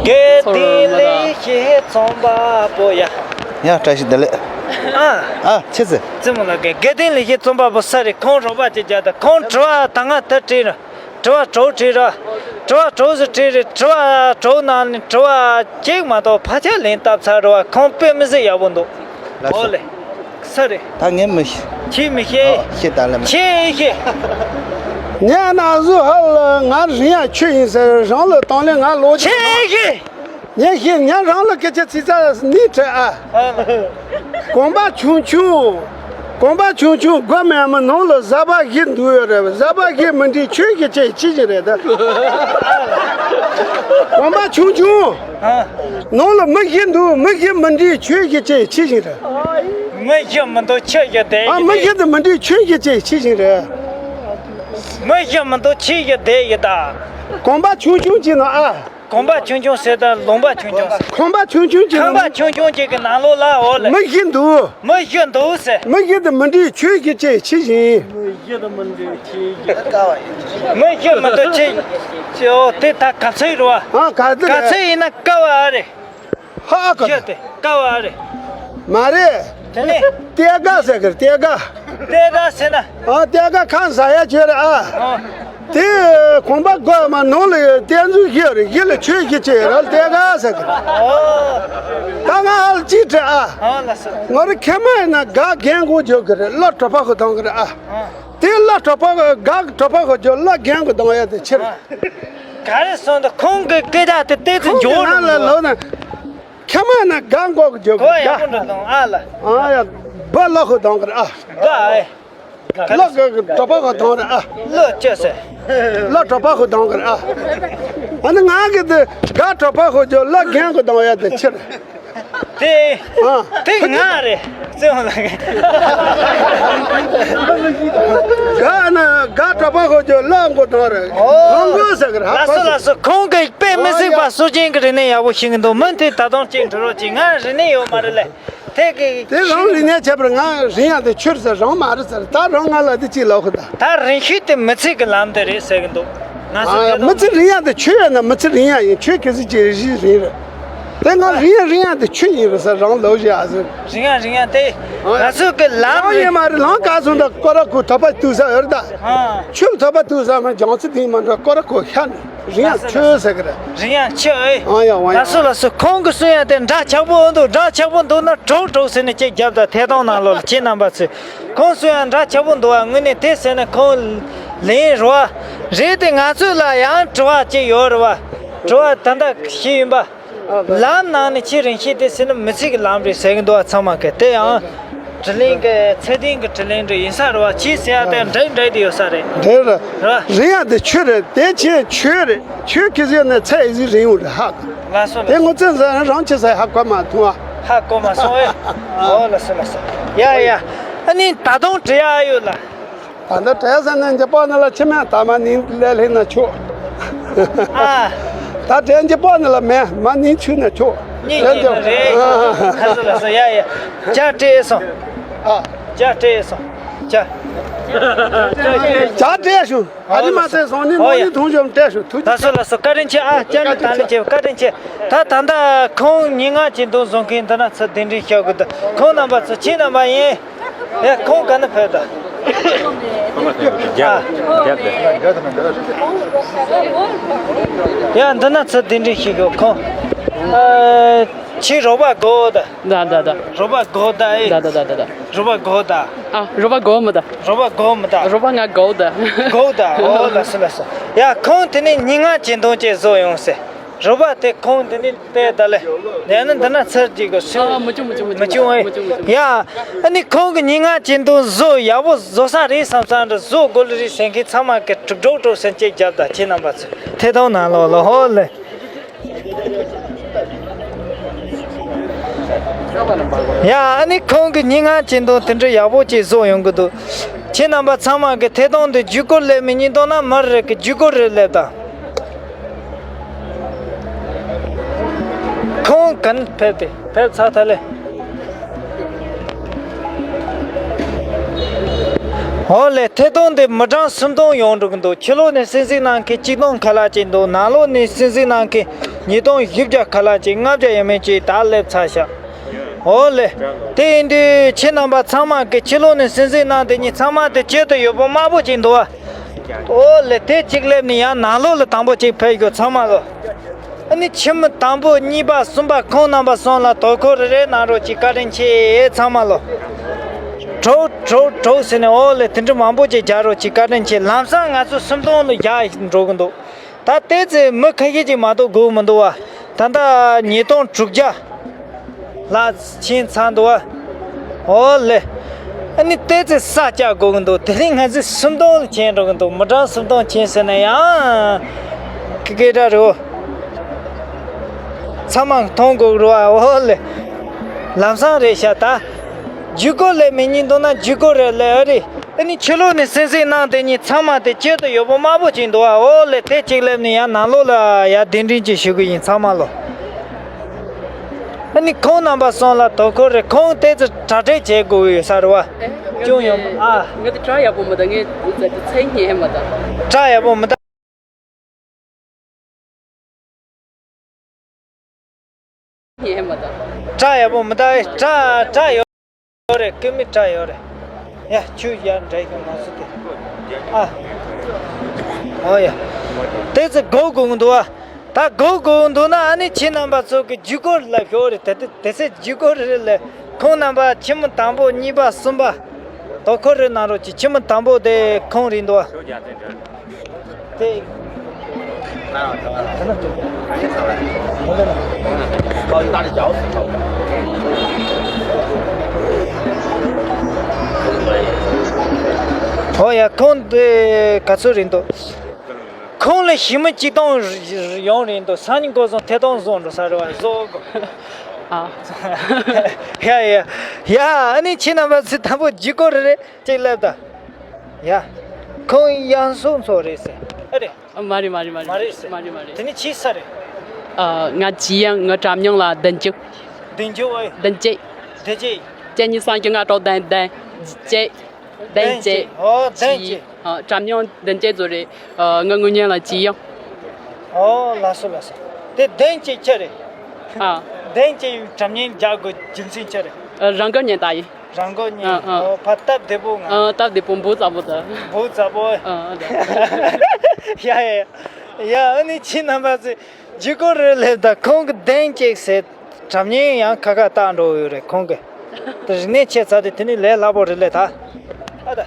དགེ་ལྡན་ལེགས་བཤད་རྩོམ་པ་པོ་ཡ། ཡ། བཀྲ་ཤིས་བདེ་ལེགས། ཨ། ཨ། ཆི་ཟེར། རྩེད་མོ་ལ་དགེ་དགེ་ལྡན་ལེགས་བཤད་རྩོམ་པ་པོ་སུ་རེད། ཁོང་རོགས་པ་ཅིག་རྒྱག་དང་། ཁོང་དྲི་བ་ད་ང་ད་དྲིས་ན། དྲི་བ་དྲུག་དྲིས་ར། དྲི་བ་དྲུག་ཟེར་དྲིས་རེད། དྲི་བ་དྲུག་ནང་ནས་དྲི་བ་གཅིག་མ་གཏོགས་ཕལ་ཆེར་ལན་བཏབ་ཚར་རེད་བ། ཁོང་དཔེ་མི་སྲིད་ཡག་པོ་འདུག་ལགས་སོ། འོ་ལེ། སུ་རེད། ད་ངས་མི་ཤེས། ཁྱེད་མི་ཤེས། ཨོ། ཤེས་ད་ལེ་མ། ཁྱེད་ཤེས། ངས་ན་ཟུ་ཧ་ལ་ང་རིང་ཡ་ཆོས་ཡིན་ཟེར་རང་ལ་བཏང་ལེ་ང་ལོ་ཆེ། ཁྱེད་ཤེས། ངས་ཤེས། ངས་རང་ལ་སྐད་ཆ་ཚིག་ཚ་ནི་དྲི་ཨ། གོམ་པ་ཆུང་ཆུང་། གོམ་པ་ཆུང་ཆུང་སྒོ་མེད་མི་ནང་ལ་གཟའ་པ་བཞི་འདུག་ཡོད་རེད། གཟའ་པ་བཞི་མི་འགྲིག་ཁྱོད་ཀྱིས་ཅིག་ཕྱི་བཞིན་རེད་ད། གོམ་པ་ཆུང་ཆུང་། ནང་ལ་མི་བཞི་འདུག་མི་བཞི་མི་འགྲིག་ཁྱོད་ཀྱིས་ཅིག་ཕྱི་བཞིན་རེད། མི་བཞི་མི་འདུག་ཁྱོད་ཀྱིས་བསྡད་ཨ། ཡོད་མི་དེ། བཞི་དེ་མི་འགྲིག་ཁྱོད་ཀྱིས་ཅིག་ཕྱི་བཞིན་རེད། མི་བཞི་མི་འདུག་ཁྱོད་ཀྱིས་བསྡད་ཡོད་ད། གོམ་པ་ཆུང་ཆུང་གཅིག་ནང་ཨ། གོམ་པ་ཆུང་ཆུང་ཟེར་དང་ལུང་པ་ཆུང་ཆུང་ཟེར། ཁང་པ་ཆུང་ཆུང་གཅིག་ཁང་པ་ནང་ཆུང་ཆུང་གཅིག་གི་ནང་ལོགས་ལ། འོ་ལེ། མི་བཞི་འདུག་མི་བཞི་འདུག་ཟེར། མི་བཞི་དེ་མི་འགྲིག་ཁྱོད་ཀྱིས་ཅིག་ཕྱི་བཞིན། མི་བཞི་དེ་མི་འགྲིག་ཁྱོད་ཀྱིས། མི་བཞི་མི་འདུག་ཁྱོད་ཀྱིས། འོ་དེ་ད་ག་ཚོད་རེད་བ། ཨ། ག་ཚོད་ག་རེད། ཚོད་ཡིན་ན་ཀ་བ་ཨ་རེད། ཧ་ཨ་ཀ་བཞི་དེ་ཀ་བ་ཨ་རེད། མ་རེད། དེ་ནས། ཏེ་ག་ཟེར་གི་རེད། ཏེ་ག་ཏེ་ག་ཟེར་ན། ཨ། ཏེ་ག་ཁ་ཟ་ཡ་ཁྱོད་རེད་ཨ། ཨ། དེ་གོམ་པ་སྒོ་མ་ནང་ལ་ཏེ་འཛུལ་བཞི་རེད། བཞི་ལ་ཆོས་བཞི་ཅེས་ར་ཏེ་ག་ཟེར་གི་རེད། ཨོ། ད་ང་ཨ་ལ་ཅི་དྲི་ཨ། ཨ་ལ་ས། ང་རེ་ཁེ་མ་ཡིན་ན་ག་རྒན་གོ་འཇོག་གི་རེད། བློ་གྲོ་པ་ཁོ་གཏོང་གི་རེད་ཨ། ཨ། དེ་བློ་གྲོ་པ་ག་གྲོ་པ་ཁོ་འཇོག་བློ་རྒན་གོ་གཏོང་ཡ་དེ་ཕྱིར། ཨ། ག་རེ་སོང་དུ་ཁོང་གི་སྐད་ཆ་དེ་ཏེ་ཙི་ཁོང་གི་འཇོག་ང་ལ་ལོ་ན། ཁྱེད་མ་ན་གང་གོ་གི་འཇོག་གོ་གི་ཡ་ཡ། ཁོ་འགྲོ་དང་ཨ་ལ། ཨ་ཡ། བ་ལོ་ཁོ་དང་གི་རེད་ཨ། བ་ཨེ། ལོ་གི་གྲོ་པ་ཁོ་དང་རེད་ཨ། ལོ་ཅི་ཟེར། ལོ་གྲོ་པ་ཁོ་དང་གི་རེད་ཨ། ཨ་ནི་ང་གི་དེ་ག་གྲོ་པ་ཁོ་འཇོག་ལོ་རྒན་ཁོ་དང་ཡ་དེ་ཕྱིར། དེ། ཨ། དེ་ང་རེད། བརྩེ་བ་ལགས། ག་ན་ག་གྲོ་པ་ཁོ་འཇོག་ལོ་མགོ་དང་རེད། ཨོ། ལོ་མགོ་ཟེར་གི་རེད། ལགས་སོ་ལགས་སོ། ཁོང་གིས་དཔེ་མི་སྲིད་པ་སྲོལ་རྒྱུན་གྱི་རིག་གནས་ཡག་པོ་ཤེས་ཀྱི་འདུག་མི་དེ་ད་དུང་གཅིག་འགྲོ་རོགས་གྱིས། ང་རིག་གནས་ཡོད་མ་རེད་ལེ། དེ་གི་དེ་རང་རིག་གནས་བྱས་པར་ང་རིང་ཡ་དེ་ཆུར་ཟེར། རང་མ་རེད་ཟེར། ད་རང་ང་ལ་དེ་གཅིག་ལབ་ཁོ་ད། ད་རིང་ཤོས་དེ་མི་ཚེ་གི་ལམ་དེ་རེད་ཟེར་གི་འདུག་ང་ཚོ། ཨ། དེ་མི་ཚེ་རིང་ཡ་དེ་ཆུ་ཡ་ན་མི་ཚེ་རིང་ཡ་ཡིན། ཆུ་གི་ཟི་ཅི་རི་རིང་རེད། དེ་ང་རིང་ཡ་རིང་ཡ་དེ་ཆུ་ཡིན་རེད་ཟེར་རང་ལབ་བཞག་ཟེར། རིང་ཡ་རིང་ཡ་དེ་ང་ཚོ་གི་ལམ་རང་རེད། ཡིན་མ་རེད། ལམ་ག་སོང་ད་ཀོ་ར་ཁོ་ཐོབ་པ་ཐུག་ས་ཡོད་ད། ཨ། ཆུ་ལ་ཐོབ་པ་ཐུག་ས་མ་རྒྱང་ཚི་དེ་མ་འགྲོ་ཀོ་ར་ཁོ་ཤ་ནི། རིང་ཡ་ཆུ་ཟེར་གི་རེད། རིང་ཡ་ཆུ་ཨེ། ཨ་ཡ་ཝ་ཡ། ལགས་སོ་ལགས་སོ། ཁོང་གི་གསུང་ཡ་དེ་འདྲ་ཆགས་པོ་འདུག་འདྲ་ཆགས་པོ་འདུག་ན་གྲོགས་གྲོགས་ཟེར་ནས་ཅིག་རྒྱབ་དང་ཐད་གཏོང་ནང་ལོགས་ལ་ཁྱེད་རྣམ་པ་ཚོས། ཁོང་གསུང་ཡ་འདྲ་ཆགས་པོ་འདུག་བ། དངོས་གནས་དེ་ཟེར་ན་ཁོང་ལན་རེད་བ། རེད་དེ་ང་ཚོ་ལ་ཡང་དྲི་བ་ཅིག་ཡོད་རེད་བ། དྲི་བ་ད་ལྟ་ཞིག་ཡིན་པ། ལམ་ནང་ནས་ཆེས་རིང་ཤོས་དེ་ཟེར་ན་མི་ཚེ་གི་ལམ་རེད་ཟེར་གི་འདུག་བ། ཚང་མ་གི་དེ་ཡང་དྲི་ལན་གི་ཚད་ལྡན་གི་དྲི་ལན་རེ་ཡིན་ས་རེད་བ། ཆེས་ཟེར་ཡ་དེ་འདྲ་འདྲ་དེ་ཡོད་ས་རེད། འདྲ་རེད། རེད་བ། རིང་ཡ་དེ་ཆུ་རེད། དེ་ཆེས་ཆུ་རེད། ཆུ་གི་ཟེར་ནས་ཚད་ཨི་ཟི་རིང་བོ་རེད་ཧ་གི། ལགས་སོ་ལགས། དེ་ངོ་ཚ་ཟ་རང་ཆེ་ས་ཧ་གོ་མ་ཐུང་བ། ཧ་གོ་མ་སོང་ཨེ། ཨོ་ལགས་སོ་ལགས་སོ། ཡ་ཡ། ཨ་ནི་ད་དུང་དྲི་ཡ་ཡོད་ལ། ད་ལྟ་བྲེལ་ཟ་ནས་འཇིགས་པ་ནི་ལ་ཕྱི་མ་ད་མ་ནིང་ལས་ལྷིང་ན་ཆོག་ཨ། ད་བྲེལ་འཇིགས་པ་ནི་ལ་མེད། མ་ནིང་ཆུ་ན་ཆོག་གཉིས་གཉིས་ནི་རེད། ཨ། ལགས་སོ་ལགས་སོ། ཡ་ཡ། ཇ་སྤྲད་སོང་། ཨ། ཇ་སྤྲད་སོང་། ཇ། ཇ་སྤྲད་བྱུང་། ཨ་ནི་མ་ཚད་སོང་ནི་ནོར་ནི་ཐུང་ཞོམ་སྤྲད་བྱུང་། ཐུགས་རྗེ་ཆེ། ལགས་སོ་ལགས་སོ། བཀའ་དྲིན་ཆེ་ཨ། བཀའ་དྲིན་ཆེ། བཀའ་དྲིན་ཆེ། ད་ད་ལྟ་ཁོང་ཉིན་ལྔ་གྱི་འདུག་བཟོ་མཁན་འདི་ན་ཚུར་གདན་འདྲེན་ཞུ་གི་འདུག་ཁོང་རྣམ་པ་ཚོ་ཁྱེད་རྣམ་པ་ཡིན། ཡ་ཁོང་ག་ནས་ཕེབས་ད། རྒྱབ་རྒྱབ་དེ། ཡ་འདི་ན་ཚུར་གདན་འདྲེན་ཞུ་གི་ཁོང་། ཨ། ཁྱེད་རོགས་པ་དགོས་ད། ད་ད་ད། རོགས་པ་དགོས་ད་ཨེ། ད་ད་ད་ད་ད། རོགས་པ་དགོས་ད། ཨ། རོགས་པ་དགོས་མི་ད། རོགས་པ་དགོས་མི་ད། རོགས་པ་ང་དགོས་ད། དགོས་ད། ཨོ་ལགས་སོ་ལགས་སོ། ཡ་ཁོང་དེ་ནས་ཉིན་ལྔ་གྱི་འདུག་ཅེས་བཟོ་ཡོང་ཟེར། རུ་བ་དེ་ཁོང་འདི་ནས་བལྟས་ད་ལེ། ཡང་ན་འདི་ན་ཚར་གཅིག་གི་སུ། ཨ། མི་བྱུང་མི་བྱུང་མི་མི་བྱུང་། བྱུང་ཨེ། མི་བྱུང་མི་བྱུང་། ཡ། ཨ་ནི་ཁོང་གི་སྙན་ངག་ཅན་དུ་བཟོ་ཡག་པོ་བཟོ་ས་རེད་བསམ་ས་འདྲ་བཟོ་དགོས་ལེ་རེད་ཟེར་མཁན་ཚང་མ་གི་གྲུབ་གྲོགས་གྲོགས་སེམས་བསྐྱེད་རྒྱབ་དང་ཁྱེད་རྣམ་པ་ཚོས་ཐད་གཏོང་ནང་ལོགས་ལ་ཧོ་ལེ། ཡ། ཨ་ནི་ཁོང་གི་སྙན་ངག་ཅན་དུ་དེ་འདྲ་ཡག་པོ་ཅིག་བཟོ་ཡོང་གི་འདུག་ཁྱེད་རྣམ་པ་ཚང་མ་གི་ཐད་གཏོང་དུ་བརྒྱུད་སྐུར་ལེབ་མི་གཉིས་གཏོང་ན་མར་རེད་གི་བརྒྱུད་སྐུར་རེ་ལེབ་དང་། ཁོང་གན་ཕེབས་ཏེ་ཕེབས་ཚར་ཐལ་ལེ། ཨོ་ལེ། ཐད་གཏོང་དེ་མི་གྲངས་སུམ་སྟོང་ཡོང་འགྲོ་གི་འདུག་ཕྱི་ལོགས་ནས་གསན་གཟིགས་གནང་མཁན་གཅིག་སྟོང་ཁ་ལག་ཅིག་འདུག་ནང་ལོགས་ནས་གསན་གཟིགས་གནང་མཁན་ཉིས་སྟོང་བཞི་བརྒྱ་ཁ་ལག་ཅིག་ལྔ་བརྒྱ་ཡས་མས་ཅིག་ད་སླེབས་ཚར་ཤག་ཨོ་ལེ། དེ་ཡིན་དུས་ཁྱེད་རྣམ་པ་ཚང་མ་གི་ཕྱི་ལོགས་ནས་གསན་གཟིགས་གནང་དེ་གཉིས་ཚང་མ་དེ་སྤྱོད་དུ་ཡོད་པོ་དམར་པོ་ཅིག་འདུག་ཨ། ཨོ་ལེ། དེ་གཅིག་སླེབས་ནས་ཡང་ནང་ལོགས་ལ་དང་པོ་གཅིག་ཕེབས་ཤོག་ཚང་མ་ལོ། ཨ་ནི་ཁྱིམ་དང་པོ་གཉིས་པ་གསུམ་པ་ཁོང་རྣམ་པ་གསུམ་ལ་དོ་ཁུར་རེ་རེ་གནང་རོགས་གྱིས། བཀའ་དྲིན་ཆེ་ཚང་མ་ལོ། གྲོགས་གྲོགས་གྲོགས་ཟེར་ནས་ཨོ་ལེ་དེ་འདྲ་མང་པོ་ཅིག་རྒྱག་རོགས་གྱིས། བཀའ་དྲིན་ཆེ། ལམ་སང་ང་ཚོ་སུམ་སྟོང་ལ་བཞག་འགྲོ་གི་འདུག་ད་ལྟའི་ཚེ་མི་ཁ་ཤས་ཅིག་མ་གཏོགས་སྒུག་མི་འདུག་བ། ད་ལྟ་ཉིས་སྟོང་དྲུག་བརྒྱ་ལ་ཕྱིན་ཚར་འདུག་བ། ཨོ་ལེ། ཨ་ནི་ལྟའི་ཚེ་ས་སྐྱ་དགོས་ཀྱི་འདུག་དེ་རིང་ང་ཚོས་སུམ་སྟོང་ལ་ཕྱིན་འགྲོ་གི་འདུག་མི་གྲངས་སུམ་སྟོང་ཕྱིན་ཟེར་ན་ཡང་ཀི་ཀེ་འདྲ་རེད་བོ། ཚང་མ་མཐོང་དགོས་རེད་བ། ཨོ་ལེ། ལམ་སང་རེད་ཤག་ད་བརྒྱུད་སྐུར་ལེབ་མི་གཉིས་འདུག་ན་བརྒྱུད་སྐུར་རེ་ལེབ་ཨ་རེད། ཨ་ནི་ཕྱི་ལོགས་ནས་གསན་གཟིགས་གནང་དེ་གཉིས་ཚང་མ་དེ་སྤྱོད་དུ་ཡོད་པོ་དམར་པོ་ཅིག་འདུག་ཨ། ཨོ་ལེ། དེ་གཅིག་སླེབས་ནས་ཡང་ནང་ལོགས་ལ་ཡར་གདན་འདྲེན་ཅིག་ཞུ་གི་ཡིན་ཚང་མ་ལོ། ཨ་ནི་ཁོང་རྣམ་པ་གསུམ་ལ་དོ་ཁུར་རེད། ཁོང་ཏོག་ཙམ་གྲ་སྒྲིག་བྱེད་དགོས་ཡོད་ས་རེད་བ། ཨེ། ཅུང་ཡོད་ཨ། ང་དེ་གྲ་ཡག་པོ་མི་འདུག་ངས་ཚད་ཉན་མ་འདུག་གྲ་ཡག་པོ་མི་འདུག་ཉན་མ་འདུག་གྲ་ཡག་པོ་མི་འདུག་གྲ་གྲ་ཡོད་རེད། ཀི་མི་གྲ་ཡོད་རེད། ཡ་ཁྱོད་ཡར་འགྲོ་གི་མ་སུ་དེ། ཨ། ཨོ་ཡ། དེ་ཚོ་སྒུག་དགོས་འདུག་ཨ། ད་སྒུག་དགོས་འདུག་ན་ཨ་ནི་ཁྱེད་རྣམ་པ་ཚོ་གི་བརྒྱུད་སྐུར་ལ་ཤོག་རེད། དེ་དེ་དེ་ཚེ་བརྒྱུད་སྐུར་རེད་ལ། ཁོང་རྣམ་པ་ཁྱིམ་དང་པོ་གཉིས་པ་གསུམ་པ་དོ་ཁུར་རེ་གནང་རོགས་གྱིས། ཁྱིམ་དང་པོ་དེ་ཁོང་རེད་འདུག་ཨ། དེ། ཨོ་ཡ། ཁོང་དེ་ག་ཚོད་རེད་འདུག་ཁོང་ལ་ཞི་མི་གཅིག་སྟོང་ཡོང་རེད་འདུག་སང་ཉིན་འགོ་བཟུང་ཐད་གཏོང་བཟོ་འགྲོ་ས་རེད་བ། བཟོ་དགོས། ཨ། ཡ་ཡ་ཡ། ཨ་ནི་ཁྱེད་རྣམ་པ་ཚོས་དང་པོ་བརྒྱུད་སྐུར་རེ་རེ་གཅིག་སླེབས་དང་། ཡ། ཁོང་ཡང་སུ་མཚོ་རེད་ཟེར། ཨ་རེད། མ་རེད་མ་རེད་མ་རེད། མ་རེད་ཟེར། མ་རེད་མ་རེད། དེ་ནི་ཅི་ས་རེད། ཨ། ང་ཇི་ཡང་། ང་གྲྭ་མྱང་ལ་བདུན་ཅུ། བདུན་ཅུ་ཨེ། བདུན་ཅུ། བདུན་ཅུ། གཅིག་གཉིས་གསུམ་བཞི་ལྔ་དྲུག་བདུན། བདུན་ཅུ། བདུན་ཅུ། ཨོ་བདུན་ཅུ། ཨ། གྲྭ་མྱང་བདུན་ཅུ་ཚོ་རེད། ཨ། ང་དངོས་གནས་ལ་ཇི་ཡང་། ཨོ་ལགས་སོ་ལགས་སོ། དེ་བདུན་ཅུ་ཆ་རེད། ཨ། བདུན་ཅུ་གྲྭ་མྱང་རྒྱག་དགོས་རྒྱུ་མཚན་ཆ་རེད། ཨ། རང་འགུལ་ཉན་ད་ཡིན། རང་འགུལ་ཉན། ཨ། ཨ། ཨོ་ཕ་སྟབས་བདེ་པོ་ང་། ཨ། སྟབས་བདེ་པོ་འབུ་ཙག་པོ་ད། འབུ་ཙག་པོ། ཨ། ཨ། ད། ཡ་ཡ་ཡ། ཨ་ནི་ཁྱེད་རྣམ་པ་ཚོས་བརྒྱུད་སྐུར་རེ་ལེབ་དང་ཁོང་གི་བདུན་ཅུ་ཟེར། གྲྭ་མྱང་ཡང་ཁ་ཁ་བཏགས་འགྲོ་ཡོད་རེད་ཁོང་གི། དེ་རིག་གནས་ཆེ་ཚ་དེ་དེ་ནི་ལས་སླ་པོ་རེད་ལས་ད། ཨ་ད།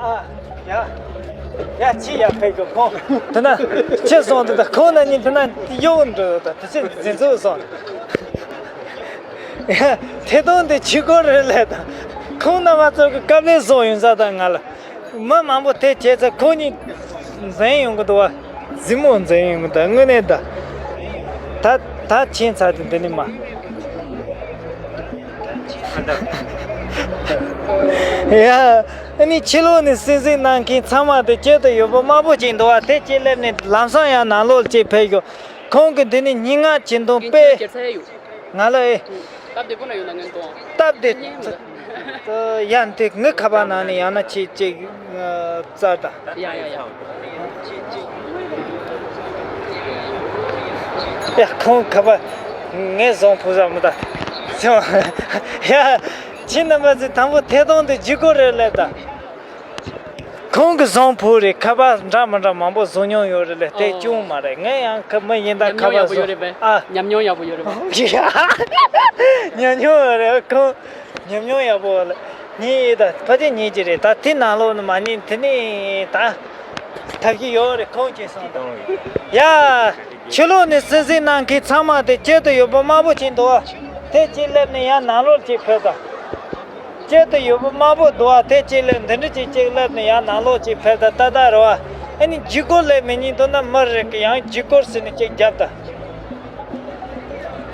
ཨ། ཡ། ཡ་ཅི་ཡ་ཕེ་གི་ཁོང་། དེ་ན་ཅི་སོང་དེ་ད་ཁོང་ན་ནི་དེ་ན་གཡོག་འགྲོ་ད་དེ་ཅི་འཛིན་ཚུལ་སོང་། ཡ། ཐད་གཏོང་དེ་བརྒྱུད་སྐུར་རེ་ལེབ་དང་། ཁོང་རྣམ་པ་ཚོ་གི་སྐབས་ལས་བཟོ་ཡོང་ས་དང་ང་ལ། མི་མང་པོ་དེ་བྱས་ཚེ་ཁོ་གཉིས་འཛིང་ཡོང་གི་འདུག་བ། གཟིགས་མོ་འཛིང་ཡོང་གི་འདུག་དངོས་གནས་ད། ད་ད་ཕྱིན་ཚར་དུས་འདི་ནི་མ། ཡ། ཨ་ནི་ཕྱི་ལོགས་ནས་གསན་གཟིགས་གནང་མཁན་ཚང་མ་དེ་སྤྱོད་དུ་ཡོད་པོ་དམར་པོ་ཅིག་འདུག་བ། དེ་ཅིག་སླེབས་ནས་ལམ་སང་ཡང་ནང་ལོགས་ཅིག་ཕེབས་ཤོག་ཁོང་གི་འདི་ནི་སྙན་ངག་ཅིག་འདུག་དཔེ། ང་ལ་ཨེ། སྟབས་བདེ་པོ་ན་ཡོད་ན་ངན་གཏོང་། སྟབས་བདེ། ཡ་འདི་ངའི་ཁ་པར་ནང་ནས་ཡང་ན་ཅིག་ཅིག་བཙལ་དང་། ཡ་ཡ་ཡ། ཡ་ཁོང་ཁ་པར་ངས་བཟུང་ཕུག་ས་མི་ད། ཡ་ཁྱེད་རྣམ་པ་ཚོས་དང་པོ་ཐད་གཏོང་དུ་བརྒྱུད་སྐུར་རེ་ལེབ་དང་། ཁོང་གི་བཟང་པོ་རེད། ཁ་པར་འདྲ་མི་འདྲ་མང་པོ་བཟོ་མྱོང་ཡོད་རེད་ལས་དེ་ཨོ། ཅུང་མ་རེད། ངས་ཡང་ཁ་མི་ཡིན་ད་ཉམས་ཁ་མྱོང་པར་ཡག་པོ་ཡོད་བཟོ་རེད་པས། ཨ། ཉམས་མྱོང་ཡག་པོ་ཡོད་རེད་པས། ཉམས་མྱོང་ཡོད་རེད་ཁོང་། ཉམས་མྱོང་ཡག་པོ་ལ། ཉིན་ཡིན་ད་ཕ་ཆེ་ཉིན་གཅིག་རེད་ད་དེ་ནང་ལོགས་ནི་མ་ཉིན་དེ་ནི་ད། ཐབས་ཤེས་ཡོད་རེད། ཁོང་ཁྱེད་སོང་དང་། ཡ། ཕྱི་ལོགས་ནས་སིང་སིང་གནང་མཁན་ཚང་མ་དེ་དཀྱིལ་དུ་ཡོད་པ་དམར་པོ་ཅིག་འདུག་བ། དེ་གཅིག་སླེབས་ནས་ཡར་ནང་ལོགས་ཅིག་ཕེབས་དང་། དཀྱིལ་དུ་ཡོད་པ་དམར་པོ་འདུག་བ། དེ་གཅིག་སླེབས། འདི་འདྲ་ཅིག་གཅིག་སླེབས་ནས་ཡར་ནང་ལོགས་ཅིག་ཕེབས་དང་། ཏག་ཏག་རེད་བ། ཨ་ནི་འཇིགས་སྐུལ་སླེབས་མི་ཉན་འདུག་ན་མི་རེ་གིས་ཡང་འཇིགས་སྐུལ་ཟེར་ནས་གཅིག་རྒྱབ་དང་།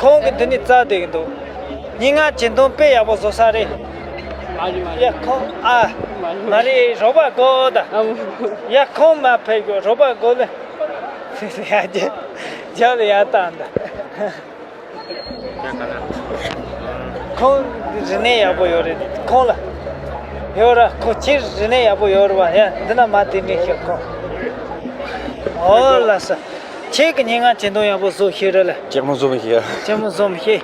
ཁོང་གིས་འདི་ནས་བཙལ་བསྡད་ཀྱི་འདུག་ཉིན་ལྔ་བྱེད་དུང་དཔེ་ཡག་པོ་བཟོ་ས་རེད། མ་རེད། མ་རེད། ཡ། ཁོང་ཨ། མ་རེད། མ་རེད། རོགས་པ་དགོས་ད། ཨ་མོ། ཡ། ཁོང་མ་ཕེབས་དགོས། རོགས་པ་དགོས་ལེ། ཡ། རྒྱབ་ལ་ཡར་བཏང་ད། ཁོང་རིག་གནས་ཡག་པོ་ཡོད་རེད། ཁོང་ལ་ཡོད་ར། ཁོང་ཁྱེད་རིག་གནས་ཡག་པོ་ཡོད་རེད་བ། ཡ། འདི་ན་མ་དེ་འདྲ་ཤོད་ཁོང་། ཨོ་ལགས་སོ། ཁྱེད་ཀྱིས་ཉིན་ལྔ་བྱེད་དུང་ཡག་པོ་བཟོ་ཤེས་རེད་ལ། ལྕགས་མོ་བཟོ་མི་ཤེས། ལྕགས་མོ་བཟོ་མི་ཤེས།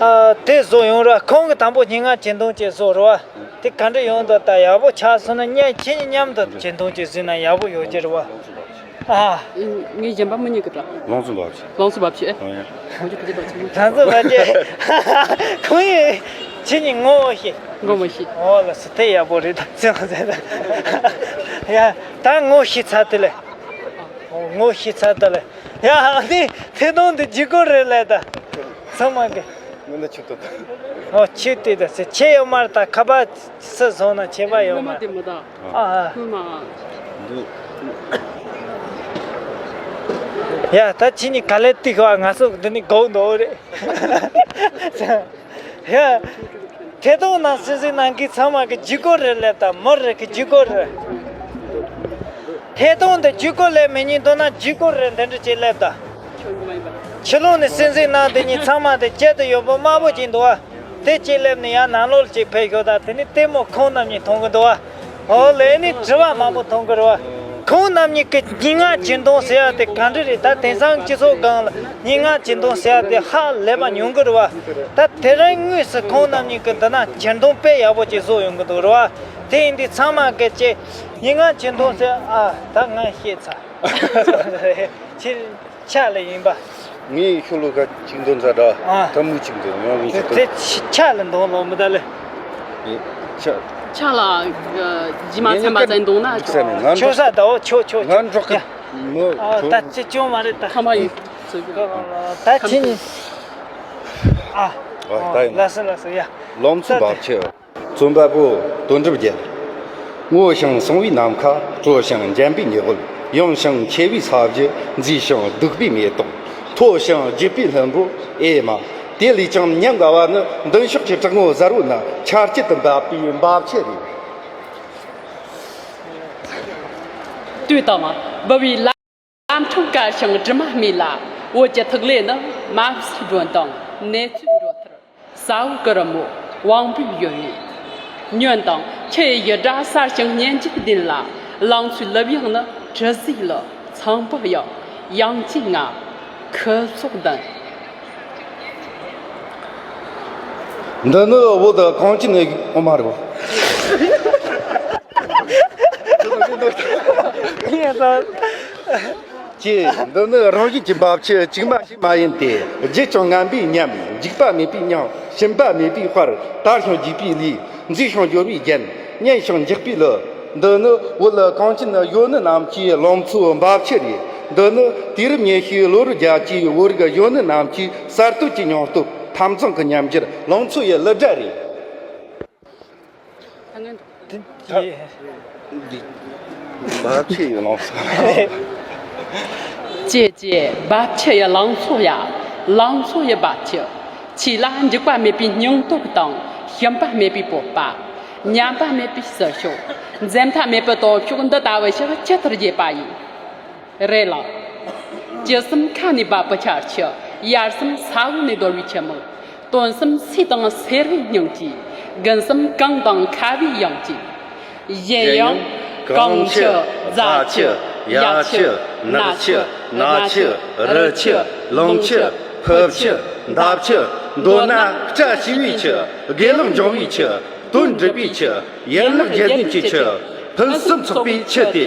ཨ། དེ་བཟོ་ཡོང་ར། ཁོང་གིས་དང་པོ་ཉིན་ལྔ་བྱེད་དུང་ཅིག་བཟོ་རེད་བ། དེ་ག་འདྲ་ཡོང་འདུག་ད། ཡག་པོ་ཆགས་སོང་ན་ཉན། ཁྱེད་གཉིས་མཉམ་དུ་བྱེད་དུང་ཅིག་བཟོས་ན་ཡག་པོ་ཡོད་ཀྱི་རེད་བ། ཨ། ངས་གཞན་པ་མི་ཉན་གི་ད། ལང་ཚོ་འབབ་ཆེ། ལང་ཚོ་འབབ་ཆེ། ཨ། ཡ། ཁོང་ཚོ་ཕ་གི་འབབ་ཆེ། ལང་ཚོ་འབབ་ཆེ། ཁོང་ཡིན། ཁྱེད་གཉིས་ངོ་ཤེས། ངོ་མ་ཤེས། ཨོ་ལགས་སོ། དེ་ཡག་པོ་རེད་ད། ཚེ་ལ་ཚེ་ད། ཡ། ད་ངོ་ཤེས་ཚར་དེ་ལས། ངོ་ཤེས་ཚར་དེ་ལས། ཡ། ཨ་ནི་ཐད་གཏོང་དེ་འཇིགས་སྐུལ་རེད་ལས་ད། ཚང་མ་གི། ངོ་ན་ཆུ་ཏོ་ད། ཨོ། ཆུ་དེ་ད་ཟེར། ཆེ་ཡོད་མ་རེད་ད། ཁ་པར་སུ་བཟུང་ན་ཆད་པ་ཡོད་མ་རེད། ཨ་ཨ། ཡ། ད་ཁྱེད་གཉིས་ག་ལེར་ཏིག་བ། ང་ཚོ་འདི་ནས་སྒུག་འདུག་རེད། ཡ། ཐད་གཏོང་ནང་སིང་སིང་གནང་མཁན་ཚང་མ་གི་འཇིགས་སྐུལ་རེད་ལབ་དང་། མི་རེ་གི་འཇིགས་སྐུལ་རེད། ཐད་གཏོང་འདི་འཇིགས་སྐུལ་ལབ་མི་ཉན་འདུག་ན་འཇིགས་སྐུལ་རེད། འདི་འདྲ་ཅིག་ལབ་དང་། ཕྱི་ལོགས་ནས་སིང་སིང་གནང་དེ་གཉིས་ཚང་མ་དེ་དཀྱིལ་དུ་ཡོད་པ་དམར་པོ་ཅིག་འདུག་བ། དེ་གཅིག་སླེབས་ནས་ཡར་ནང་ལོགས་ཅིག་ཕེབས་ཤོག་དང་། དེ་ནས་ལྟད་མོ་ཁོང་རྣམ་གཉིས་མཐོང་གི་འདུག་བ། ཨོ་ལེ། ནི་དྲི་བ་མང་པོ་མཐོང་གི་རེད་བ། ཁོང་རྣམ་གཉིས་ཀྱི་ཉིན་ལྔ་བྱེད་དུང་ཟེར་ཡ་དེ་ག་འདྲ་རེད། ད་དེང་སང་སྤྱི་ཚོགས་སྒང་ལ་ཉིན་ལྔ་བྱེད་དུང་ཟེར་ཡ་དེ་ཧ་ལས་པ་ཉུང་གི་རེད་བ། ད་དེ་རིང་དངོས་སུ་ཁོང་རྣམ་གཉིས་ཀྱི་འདི་ན་བྱེད་དུང་དཔེ་ཡག་པོ་ཅིག་བཟོ་ཡོང་གི་འདུག་རེད་བ། དེ་ཡིན་དུས་ཚང་མ་གི་ཅེ་ཉིན་ལྔ་བྱེད་དུང་ཟེར། ཨ། ད་ང་ཤེས་ཚར། ཕྱི་ཕྱག་ལ་ཡིན་པ། ངའི་ཤོ་ལོ་ཀ་གཅིག་འདོན་ཚར་ད། ཨ། ཐབས་མུ་གཅིག་འདོན་ཡོང་གི་ཤོ་དེ་ཕྱག་ལ་འདོན་ལོ་མི་ད་ལེ། ཕྱག་ཕྱག་ལ་རྗེས་མ་ཚན་པ་ཙམ་འདོན་ན་ཆོག་ཆོག་ས་ད། འོ་ཆོག་ཆོག་ང་ཆོག་འགྲོ་གི། ཡ། མོ་ཨ། ཆོག་ད་ཅི་ཅུང་མ་རེད་ད། ཁ་མ་ཡིན། ད་ཁྱེད་གཉིས། ཨ། ཨ། ད་ཡིན། ལགས་སོ་ལགས་སོ། ཡ། ལང་ཚོ་འབབ་ཆུ། རྩོམ་པ་པོ་དོན་གྲུབ་རྒྱལ། སྔོ་ཞིང་སངས་བའི་ནམ་མཁའ། དྲོ་ཞིང་འཇམ་པའི་ཉི་འོད། ཡང་ཞིང་ཆེ་བའི་ས་གཞི། མཛེས་ཤིང་སྡུག་པའི་མེ་ཏོག་མཐོ་ཞིང་རྒྱས་པའི་ལྷུན་པོ། ཨེ་མ། དེ་ལས་ཀྱང་ཉམས་དགའ་བ་ནི། མདུན་ཕྱོགས་ཀྱི་བྲག་ངོས་གཟར་བོ་ན། ཆར་དཀྱིལ་དུ་འབབ་པའི་འབབ་ཆུ་རེད། ལྟོས་དང་། འབུལ་བའི་ལམ། ལམ་འཕྲང་དཀར་ཞིང་དྲི་མ་མེད་ལ། འོད་ཀྱི་ཐིག་ལེ་ནི། མ་བསུ་སྒྲོན་དང་ནེ་ཙོའི་འགྲོ་ཐར། ས་འོག་གི་རི་མོ་དབང་པོའི་ཡུལ་ནས། ཉོན་དང་། ཁྱི་ཡི་ཡི་སྒྲ་གསར་ཞིང་སྙན་འཇེབས་ལྡན་ལ། ལང་ཚོའི་ལུབ་ཡངས་ནི་དྲི་ཟའི་ལུ། ཚངས་པ་ཡང་ཡང་ཅིག་ང་ཁུ་སོགས་ལྡན། འདི་ནི་བོད་གངས་ཅན་ནི། ཨོ་མ་རེད་བ། ཀྱེ། འདི་ནི་རང་བཞིན་གྱི་འབབ་ཆུ། ཅིག་མ་ཞིག་མ་ཡིན་ཏེ། བརྗིད་ཅིང་ངན་པའི་ཉམས། འཇིགས་པ་མེད་པའི་མྱིང་། ཞུམ་པ་མེད་པའི་དཔལ། དར་ཞིང་རྒྱས་པའི་ལུས། མཛེས་ཤིང་འབྱོར་བའི་རྒྱན། སྙན་ཞིང་འཇེབས་པའི་གླུ། འདི་ནི་བོད་གངས་ཅན་གཡོ་ནུ་རྣམས་ཀྱི་ལང་ཚོའི་འབབ་ཆུ་རེད། འདི་ནི་དུས་རབས་ཉི་ཤུའི་ལོ་རབས་བརྒྱད་ཀྱི་བོད་རིགས་གཡོ་ནུ་རྣམས་ཀྱི་གསར་གཏོད་ཀྱི་སྙིང་སྟོབས། འཐབ་འཛིང་གི་ཉམས་འགྱུར། ལང་ཚོ་ཡི་གླུ་སྒྲ་རེད། འདི་འབབ་ཆུ་ཡི་ལང་ཚོ། ཀྱེ་ཀྱེ། འབབ་ཆུ་ཡི་ལང་ཚོ་ཡ། ལང་ཚོ་ཡི་འབབ་ཆུ། ཆོས་ལ་འཇིགས་པ་མེད་པའི་སྙིང་སྟོབས་དང་། ཞུམ་པ་མེད་པའི་སྤོབས་པ། ཉམས་པ་མེད་པའི་ཟིལ་ཤུགས། འཛེམ་ཐབས་མེད་པའི་སྟོབས་ཤུགས། འདི་ལྟ་བུ་ཞིག་ཇི་ལྟར་རྒྱས་པ་ཡིན། རེད་ལ། དཀྱིལ་གསུམ་ཁ་ནས་འབབ་པའི་ཆར་ཆུ། ཡར་གསུམ་ས་འོག་ནས་བརྡོལ་བའི་ཆུ་མིག་སྟོད་གསུམ་སེ་དང་སེར་བའི་སྙིང་གཅིག་དགུན་གསུམ་གངས་དང་ཁ་བའི་དབྱངས་གཅིག་གཞན་ཡང་། གངས་ཆུ། རྫ་ཆུ། གཡའ་ཆུ། ནགས་ཆུ། སྣ་ཆུ། རི་ཆུ། ལུང་ཆུ། ཕུ་ཆུ། འདབ་ཆུ། མདོར་ན་བཀྲ་ཤིས་པའི་ཆུ། དགེ་ལེགས་འབྱུང་བའི་ཆུ། དོན་འགྲུབ་པའི་ཆུ། ཡན་ལག་བརྒྱད་ལྡན་གྱི་ཆུ། ཕུན་སུམ་ཚོགས་པའི་ཆུ་སྟེ།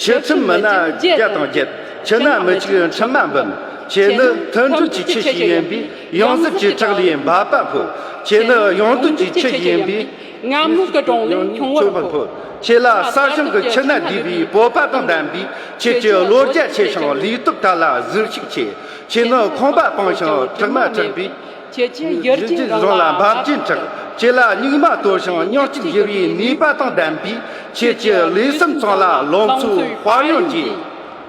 ཆུ་ཁྲིམས་མི་སྣ་བརྒྱ་དང་བརྒྱད། ཆུ་སྣ་མི་གཅིག་ཁྲིམས་མ་འབུམ། ཁྱེད་ནི་མཐུན་སྒྲིལ་གྱི་ཆུ་ཞིག་ཡིན་པས། ཡོངས་སྲིད་ཀྱི་ཁྲག་ལས་འབབ་པ་ཕོད། ཁྱེད་ནི་ཡོངས་འདུ་གྱི་ཆུ་ཞིག་ཡིན་པས། ངམ་ལུག་གི་གྲོང་ནས་ཁྱུང་བར་འཕོ། ཁྱེད་ལ་གསར་བྱུང་གི་ཁྱི་སྣ་འདུས་པའི་བོད་པ་དང་ལྡན་པས། ཁྱེད་ཀྱི་བློ་རྒྱ་ཆེ་ཞིང་ལུས་སྟོབས་དལ་ལ་གཟི་ཤུགས་ཆེ། ཁྱེད་ནི་ཁང་པ་སྤངས་ཤིང་གྲིབ་མ་འཁྲིགས་པས། ཁྱེད་ཀྱི་ཡུལ་གྱི་རྫོང་ལ་འབབ་ཆེན་འཁྲིགས། ཁྱེད་ལ་སྙིགས་མ་དོར་ཞིང་སྙིང་གཅིག་ཞི་བའི་ནུས་པ་དང་ལྡན་པས། ཁྱེད་ཀྱི་ལུས་སེམས་ཚང་ལ་ལོངས་སྤྱོད་དཔལ་ཡོན་གྱི་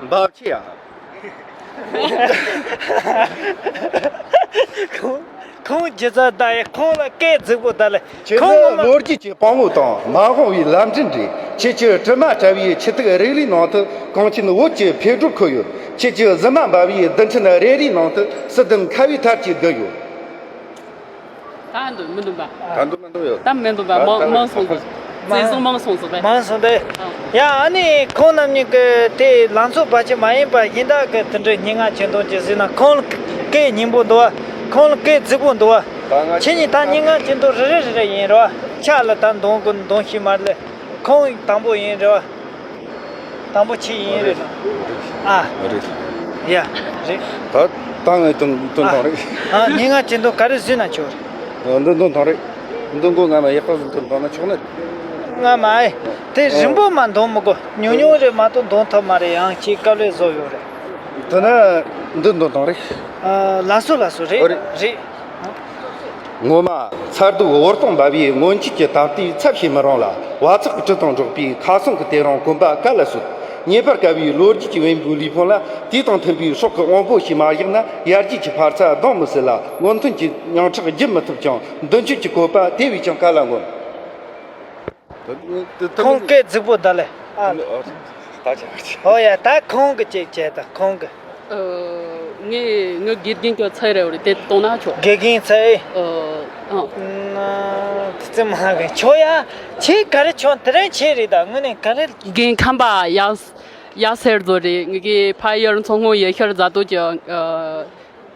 འབབ་ཆེ་ཡ། ཁོང་ཁོང་ཇི་ཙམ་ད་ཡ་ཁོང་ལ་སྐད་རྫིག་པོ་ད་ལེ། ཁྱེད་ཁོང་ནི་ངོ་མ་ལོ་རྒྱུས་ཀྱི་དཔང་པོ་དང་མ་འོངས་པའི་ལམ་འདྲེན་རེད། ཁྱེད་ཀྱི་དྲི་མ་བྲལ་བའི་ཁྱི་ཐིག་རིག་རིག་ནང་དུ་གངས་ཅན་བོད་ཀྱི་འཕེལ་འགྲིབ་ཁོད་ཡོད། ཁྱེད་ཀྱི་གཟི་མ་འབར་བའི་རྡུལ་ཕྲན་རེ་རེའི་ནང་དུ་སྲིད་དོན་ཁ་བའི་ཐར་གྱི་རྡུལ་ཡོད། ད་འདུག་མི་འདུག་པ། ད་འདུག་མི་འདུག་ཡོད། ད་མི་འདུག་པ། མང་མང་སོང་ཟིག། བཙན་བཟུང་མང་སོང་ཟིག་པས། མང་སོང་དེ། ཡ་ཨ་ནི་ཁོང་རྣམ་གཉིས་ཀྱི་དེ་ལང་ཚོ་བར་ཆད་མ་ཡིན་པ་གཞན་དག་གི་དེ་འདྲའི་སྙན་ངག་ཅན་དོན་ཅིག་གཟིགས་ན་ཁོང་ལ་སྐད་སྙན་པོ་འདུག་བ། ཁོང་ལ་སྐད་རྫིག་པོ་འདུག་བ། ཁྱེད་གཉིས་ད་སྙན་ངག་ཅན་དོན་རེ་རེ་རེ་རེ་ཡིན་རོ། ཆ་ལ་ད་འདོན་དགོས་འདོན་ཤེས་མ་རེད། ཁོང་དང་པོ་ཡིན་རེད་བ། དང་པོ་ཁྱེད་ཡིན་རེད། ཨ། རེད། ཡ། རེད། ད་ད་ངས་དོན་དོན་ཨ། དང་རེད། ཨ་སྙན་ངག་ཅན་དོན་ག་རེ་བཟོས་ན་ཆོག་རེད། འདི་འདོན་ཐང་རེད། འདི་མགོ་ང་མ་ཡག་པ་བཟོ་ཐུབ་འདོན་ན་ཆོག་ནི། ང་མ་ཨེ། དེ་རིང་པོ་མ་འདོན་མི་དགོས། ཉུང་ཉུང་རེ་མ་གཏོགས་འདོན་ཐུབ་མ་རེད། ཡང་ཁྱེད་དཀའ་ལས་བཟོ་ཡོད་རེད། དེ་ན་འདི་འདོན་ཐང་རེད། ཨ་ལགས་སོ་ལགས་སོ། རེད། ཨོ་རེད། རེད། ངོ་མ་མཚར་སྡུག་འོད་སྟོང་འབར་བའི་སྔོན་ཆད་ཀྱི་ད་ལྟའི་ཚབ་བྱེད་མི་རུང་ལ། བ་ཚག་གི་དྲི་དང་འགྲོགས་པའི་ཁ་སང་གི་དེ་རིང་གོམ་པ་ག་ལ་སོད། ཉེ་བར་དཀའ་བའི་ལོ་རྒྱུས་ཀྱི་བེམ་པོའི་ལུས་ཕུང་ལ། དུས་དང་མཐུན་པའི་སྲོག་གི་དབང་པོ་ཞིག་མ་བཞག་ན། ཡར་རྒྱས་ཀྱི་འཕར་ཚད་ལྡང་མི་སྲིད་ལ། སྔོན་ཐོན་གྱི་ཉམས་ཁྲག་རྒྱུན་མི་ཐུབ་ཅིང་། མདུན་སྐྱོད་ཀྱི་བཀོད་པ་དེ་བས་ཀྱང་ག་ལ་ངོམས། ཁོང་སྐད་རྫིག་པོ་ད་ལེ། ཨ། ད་ཆ་ཆ། ཨོ་ཡ་ད་ཁོང་གི་ཅིག་བྱས་ད་ཁོང་གི། ཨ། ངས་ངའི་དགེ་རྒན་གྱི་ཚད་རེད་བ་རེད། དེ་གཏོང་ན་ཆོག། དགེ་རྒན་ཚད། ཨ། ཨ། ཙི་མ་གི་ཆོ་ཡ། ཁྱེད་ག་རེ་ཆོ་དེ་རིང་ཁྱེད་རེད་ད་དངོས་གནས་ག་རེ། རྒན་ཁམས་པ་ཡ་ཡ་སེར་ཚོ་རེད། ངེད་ཀྱི་ཕ་ཡུལ་མཚོ་སྔོན་ཡུལ་ཤུལ་རྫ་སྟོད་ཀྱི། ཨ།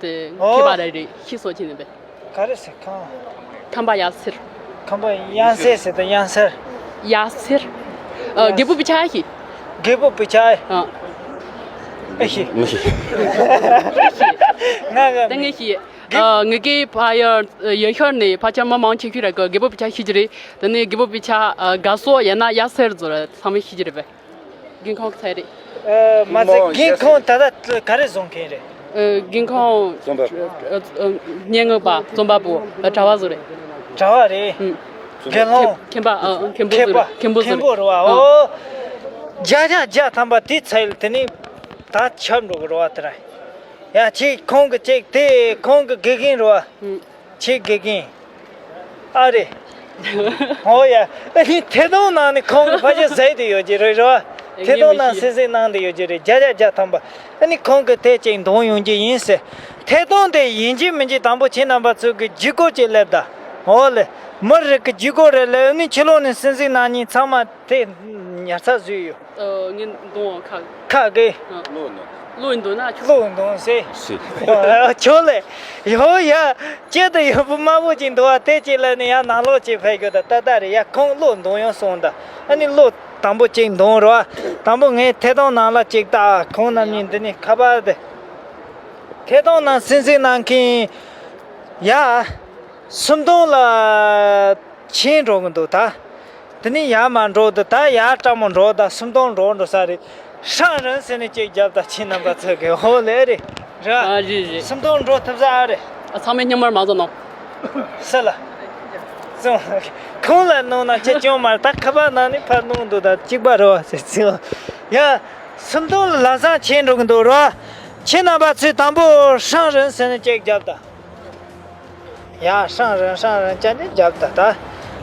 དེ་ཨོ། མཁས་པ་རེ་རེ་ཤི་སོ་ཁྱེད་ནི་བས། ག་རེ་ཟེར་ཁང་། ཁམས་པ་ཡ་སེར། ཁམས་པ་ཡང་སེར་ཟེར་དང་ཡང་སེར། ཡ་སེར། ཨ། རྒད་པོ་བི་ཆ་ཤི། རྒད་པོ་བི་ཆ། ཨ། ཨེ་ཤི། མི་ཤི། ང་ག་ད་ངས་ཤི། ཨ། ངེད་ཀྱི་ཕ་ཡུལ་ཡུལ་ཤུལ་ནས་ཕལ་ཆེར་མི་མང་ཆེ་ཤོས་ར་གི་རྒད་པོ་བི་ཆ་ཤི་གི་རེད། དེ་ནས་རྒད་པོ་བི་ཆ། ཨ། དགའ་སོ་ཡང་ན་ཡ་སེར་ཚོ་ར་ཚང་མས་ཤི་གི་རེད་བས། རྒན་ཁོང་གི་ཚད་རེད། ཨ། མ་ཚད་རྒན་ཁོང་ད་ལྟ་ག་རེ་བཟོ་མཁན་རེད། ཨ། རྒན་ཁོང་རྩོམ་པ་པོ། ཨ། ཨ། སྙན་ངག་པ། རྩོམ་པ་པོ། ཨ། གྲྭ་བ་བཟོ་རེད། གྲྭ་བ་རེད། ཨུ། རྒན་ལགས། མཁན་པ། ཨ། མཁན་པོ་བཟོ་རེད། མཁན་པོ་བཟོ་མཁན་པོ་རེད། རེད་བ། ཨ། ཨོ། བརྒྱ་ཆ་བརྒྱ་ཐམ་པ་དེ་ཚད་དེ་ནི་ད་ཁྱབ་འགྲོ་གི་རེད་བ། དེ་ར་ཡ་ཁྱེད་ཁོང་གི་ཅིག་དེ་ཁོང་གི་དགེ་རྒན་རེད་བ། ཨུ། ཁྱེད་དགེ་རྒན། ཨ་རེད། ཨོ་ཡ། ཨ་ནི་ཐད་གཏོང་ནང་ནས་ཁོང་གི་ཕ་ཆེ་ཟེར་དེ་ཡོད་ཀྱི་རེད་རེད་བ། ཐད་གཏོང་ནང་སེ་སེ་གནང་དེ་ཡོད་ཀྱི་རེད། བརྒྱ་ཆ་བརྒྱ་ཐམ་པ། ཨ་ནི་ཁོང་གི་དེ་ཅིག་འདོན་ཡོང་གི་ཡིན་ཟེར། ཐད་གཏོང་དེ་ཡིན་གྱི་མིན་གྱི་དང་པོ་ཁྱེད་རྣམ་པ་ཚོ་གི་ལྗིད་ཁོག་ཅིག་སླེབས་ད། ཨོ་ལེ། མི་རིགས་ཀྱི་ལྗིད་ཁོག་རེ་སླེབས། ཨ་ནི་ཕྱི་ལོགས་ནས་སེ་སེ་གནང་མཁན་ཚང་མ་དེ་ཉར་ཚགས་བཟོས་ཡོད། ཨ། ངས་འདོན་ཁ། ཁ་གི། ཨ། བློ་འདོན། བློ་འདོན་ན་ཆོག། བློ་འདོན་ཟེར། ཟེར། ཨ། ཆོག་ལེ། ཡོ་ཡ། སྐྱིད་དུ་ཡོད་པོ་དམར་པོ་ཅིག་འདུག་བ། དེ་ཅིག་ལ་ནི་ཡང་ནང་ལོགས་ཅིག་ཕེབས་རྒྱུ་དང་ཏག་ཏག་རེད་ཡ། ཁོང་བློ་འདོན་ཡོང་སོང་ད། ཨ་ནི་བློ་དང་པོ་ཅིག་འདོན་རོགས། དང་པོ་ངས་ཐད་གཏོང་ནང་ལ་ཅིག་ལྟ། ཁོང་རྣམ་གཉིས་འདི་ནི་ཁ་པར་དེ། ཐད་གཏོང་ནང་སེ་སེ་གནང་མཁན། ཡ། སུམ་སྟོང་ལ་ཕྱིན་འགྲོ་གི་འདུག་ད། དེ་ནས་ཡར་མར་འགྲོ་དུས་ད་ཡར་སྤྲང་མོ་འགྲོ་ད་སུམ་སྟོང་འགྲོ་འགྲོ་ས་རེད། ཧྲང་རིན་ཟེར་ནས་ཅིག་རྒྱབ་ད་ཁྱེད་རྣམ་པ་ཚོ་གི། ཧོ་ལེ་རེད། རེད། ཨ། རེད་རེད། སུམ་སྟོང་འགྲོ་ཐུབ་ས་ཨ་རེད། ཨ། ཚང་མས་སྙིང་དམར་མ་བཟོ་གནང་། ས་ལ། ཙང་། ཁོང་ལ་གནང་ན་ཅི་སྐྱོན་མ་རེད། ད་ཁ་པར་ནང་ནས་ཕར་གནང་འདུག་ད་གཅིག་པ་རེད་བ་ཟེར་ཙང་། ཡ། སུམ་སྟོང་ལ་ལམ་སང་ཕྱིན་འགྲོ་གི་འདུག་རེད་བ། ཁྱེད་རྣམ་པ་ཚོས་དང་པོ་ཧྲང་རིན་ཟེར་ནས་ཅིག་རྒྱབ་ད། ཡ། ཧྲང་རིན་ཧྲང་རིན་ཅན་ནས་རྒྱབ་ད་ད།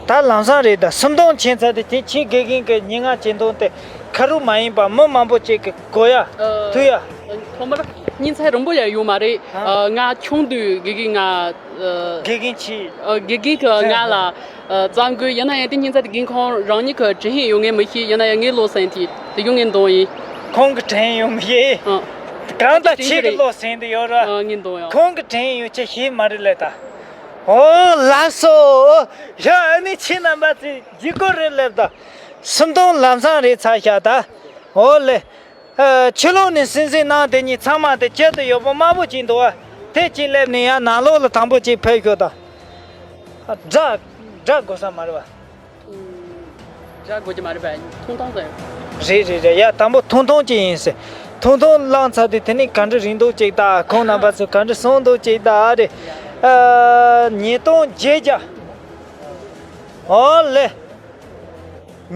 ད་ལམ་སང་རེད་ད། སུམ་སྟོང་ཕྱིན་ཚར་དུས་དེ་ཁྱེད་དགེ་རྒན་གྱི་སྙན་ངག་ཅན་དོན་དེ་ཁ་རུ་མ་ཡིན་པ་མི་མང་པོ་ཅིག་གིས་གོ་ཡ། ཨ། ཐུག་ཡ། ཐོག་མར་སྙིང་ཚད་རིང་པོ་ཡང་ཡོད་མ་རེད། ཨ། ཨ། ང་ཆུང་དུས་དགེ་རྒན་ང་། ཨ། དགེ་རྒན་ཆེ། ཨ། དགེ་རྒན་གྱིས་ང་ལ། ཨ། རྩོམ་དགོས། ཡིན་ན་ཡང་དེ་སྙིང་ཚད་དེ་རྒན་ཁོང་རང་ཉིད་ཀྱིས་དྲན་ཡོད་ངེས་མི་ཤེས། ཡིན་ན་ཡང་ངས་བློ་སེང་དེ་དེ་ཡོང་ངས་འདོན་ཡིན། ཁོང་གིས་དྲན་ཡོད་མི་ཤེས། ཨ། གང་ལྟར་ཁྱེད་ཀྱིས་བློ་སེང་དེ་ཡོད་ར། ཨ། ངས་འདོན་ཡང་། ཁོང་གིས་དྲན་ཡོད་ཆེ་ཤེས་མ་རེད་ལེ་ད། ཨོ་ལགས་སོ། ཡ། ཨ་ནི་ཁྱེད་རྣམ་པ་ཚོས་ལྗིད་ཁོག་རེ་སླེབས་ད། སུམ་སྟོང་ལམ་སང་རེད་ཚར་ཤག་ད། ཨོ་ལེ། ཨ། ཕྱི་ལོགས་ནས་སེ་སེ་གནང་དེ་གཉིས་ཚང་མ་དེ་སྐྱིད་དུ་ཡོད་པོ་དམར་པོ་ཅིག་འདུག་བ། དེ་གཅིག་སླེབས་ནས་ཡང་ནང་ལོགས་ལ་དང་པོ་ཅིག་ཕེབས་ཤོག་དང་། ཨ། སྒྲ་སྒྲ་དགོས་ས་མ་རེད་བ། དགོས་ཀྱི་མ་རེད་པས། ཐུང་ཐུང་ཟེར། རེད་རེད་རེད། ཡ། དང་པོ་ཐུང་ཐུང་ཅིག་ཡིན་ཟེར། ཐུང་ཐུང་བླངས་ཚར་དུས་དེ་ནས་ག་འདྲ་རིང་འདུག་ཅིག་ད། ཁོང་རྣམ་པ་ཚོས་ག་འདྲ་གསུངས་འདུག་ཅིག་ད། ཨ་རེད། ཨ། ཉིས་སྟོང་བརྒྱད་བརྒྱ། ཨོ་ལེ།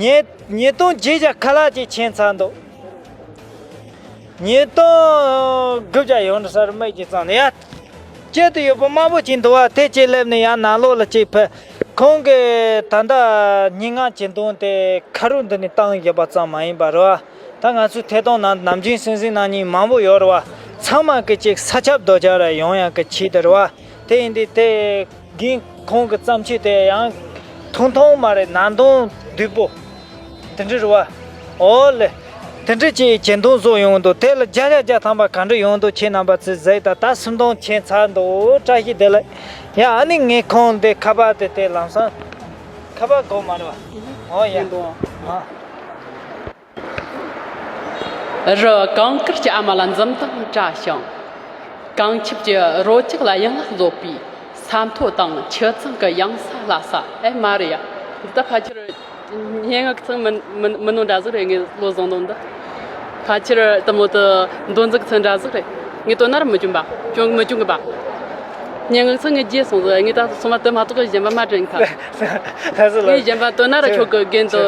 ཉིས་ཉིས་སྟོང་བརྒྱད་བརྒྱ་ཁ་ལག་ཅིག་ཕྱིན་ཚར་འདུག། ཉིས་སྟོང་དགུ་བརྒྱ་ཡོང་འདྲ་ས་རེད། མིག་གིས་བཙུམས་ནས་ཡ། སྐྱིད་དུ་ཡོད་པ་དམར་པོ་ཅིག་འདུག་བ། དེ་ཅིག་སླེབས་ནས་ཡར་ནང་ལོགས་ལ་ཅིག་ཕེབས། ཁོང་གིས་ད་ལྟ་སྙན་ངག་གི་འདོན་དེ་ཁ་རུ་འདི་ནས་བཏང་བཞག་པ་ཙམ་མ་ཡིན་པ་རེད་བ། ད་ང་ཚོའི་ཐད་གཏོང་ནང་ནམ་རྒྱུན་སྲིད་འཛིན་རྣམ་གཉིས་མང་པོ་ཡོད་རེད་བ། ཚང་མ་གིས་ཅིག་ས་ཁྱབ་རྡོ་རྒྱབ་ར་ཡོང་ཡག་གི་ཆེད་དུ་རེད་བ། དེ་ཡིན་དུས་དེ་རྒན་ཁོང་གི་བརྩམས་ཆོས་དེ་ཡང་ཐུང་ཐུང་མ་རེད། ནང་དོན་བསྡུས་པོ་དེ་འདྲ་རེད་བ། ཨོ་ལེ། དེ་འདྲ་ཅིག་གྱེར་འདོན་བཟོ་ཡོང་འདུག། དེ་ལ་བརྒྱ་ཆ་བརྒྱ་ཐམ་པ་ག་འདྲ་ཡོང་འདུག། ཁྱེད་རྣམ་པ་ཚོས་གཟིགས་དང་། ད་སུམ་སྟོང་ཕྱིན་ཚར་འདུག། བཀྲ་ཤིས་བདེ་ལེགས། ཡ། ཨ་ནི་ངས་ཁོང་འདི་ཁ་པར་དེ་དེ་ལམ་སང་ཁ་པར་དགོས་མ་རེད་བ། ཨོ་ཡ། ཡིན་འདུག། ཨ། རི་གངས་དཀར་གྱི་ཨ་མ་ལ་འཛུམ་མདངས་བཀྲ་ཞིང་། གངས་ཁྱབ་ཀྱི་རོལ་ཆ་ལ་ཡན་ལག་རྫོགས་པའི་ས་མཐོ་དང་ཆུ་གཙང་གི་གཡང་ས་ལྷ་ས། ཨེ་མ་རེད་ཡ། འདི་ད་ཕལ་ཆེར་སྙན་ངག་ཚང་མིན་མིན་མིན་ནོ་འདྲ་ཟིག་རེད། ངས་བློ་བཟུང་ནོ་འདི། ཕལ་ཆེར་དེ་མོ་དེ་མདོ་འཛིན་ཚང་འདྲ་ཟིག་རེད། ངས་བཏོན་ན་ར་མི་བྱུང་པ། བྱུང་མི་བྱུང་གི་པ། སྙན་ངག་ཚང་ངས་བརྗེད་སོང་ཟིག། ངས་ད་སོ་མ་དེ་མ་གཏོགས་གཞན་པ་མ་དྲན་ཁ། ལགས་སོ་ལགས་སོ། ངས་གཞན་པ་བཏོན་ན་ར་ཆོག་གི། རྒན་དེ་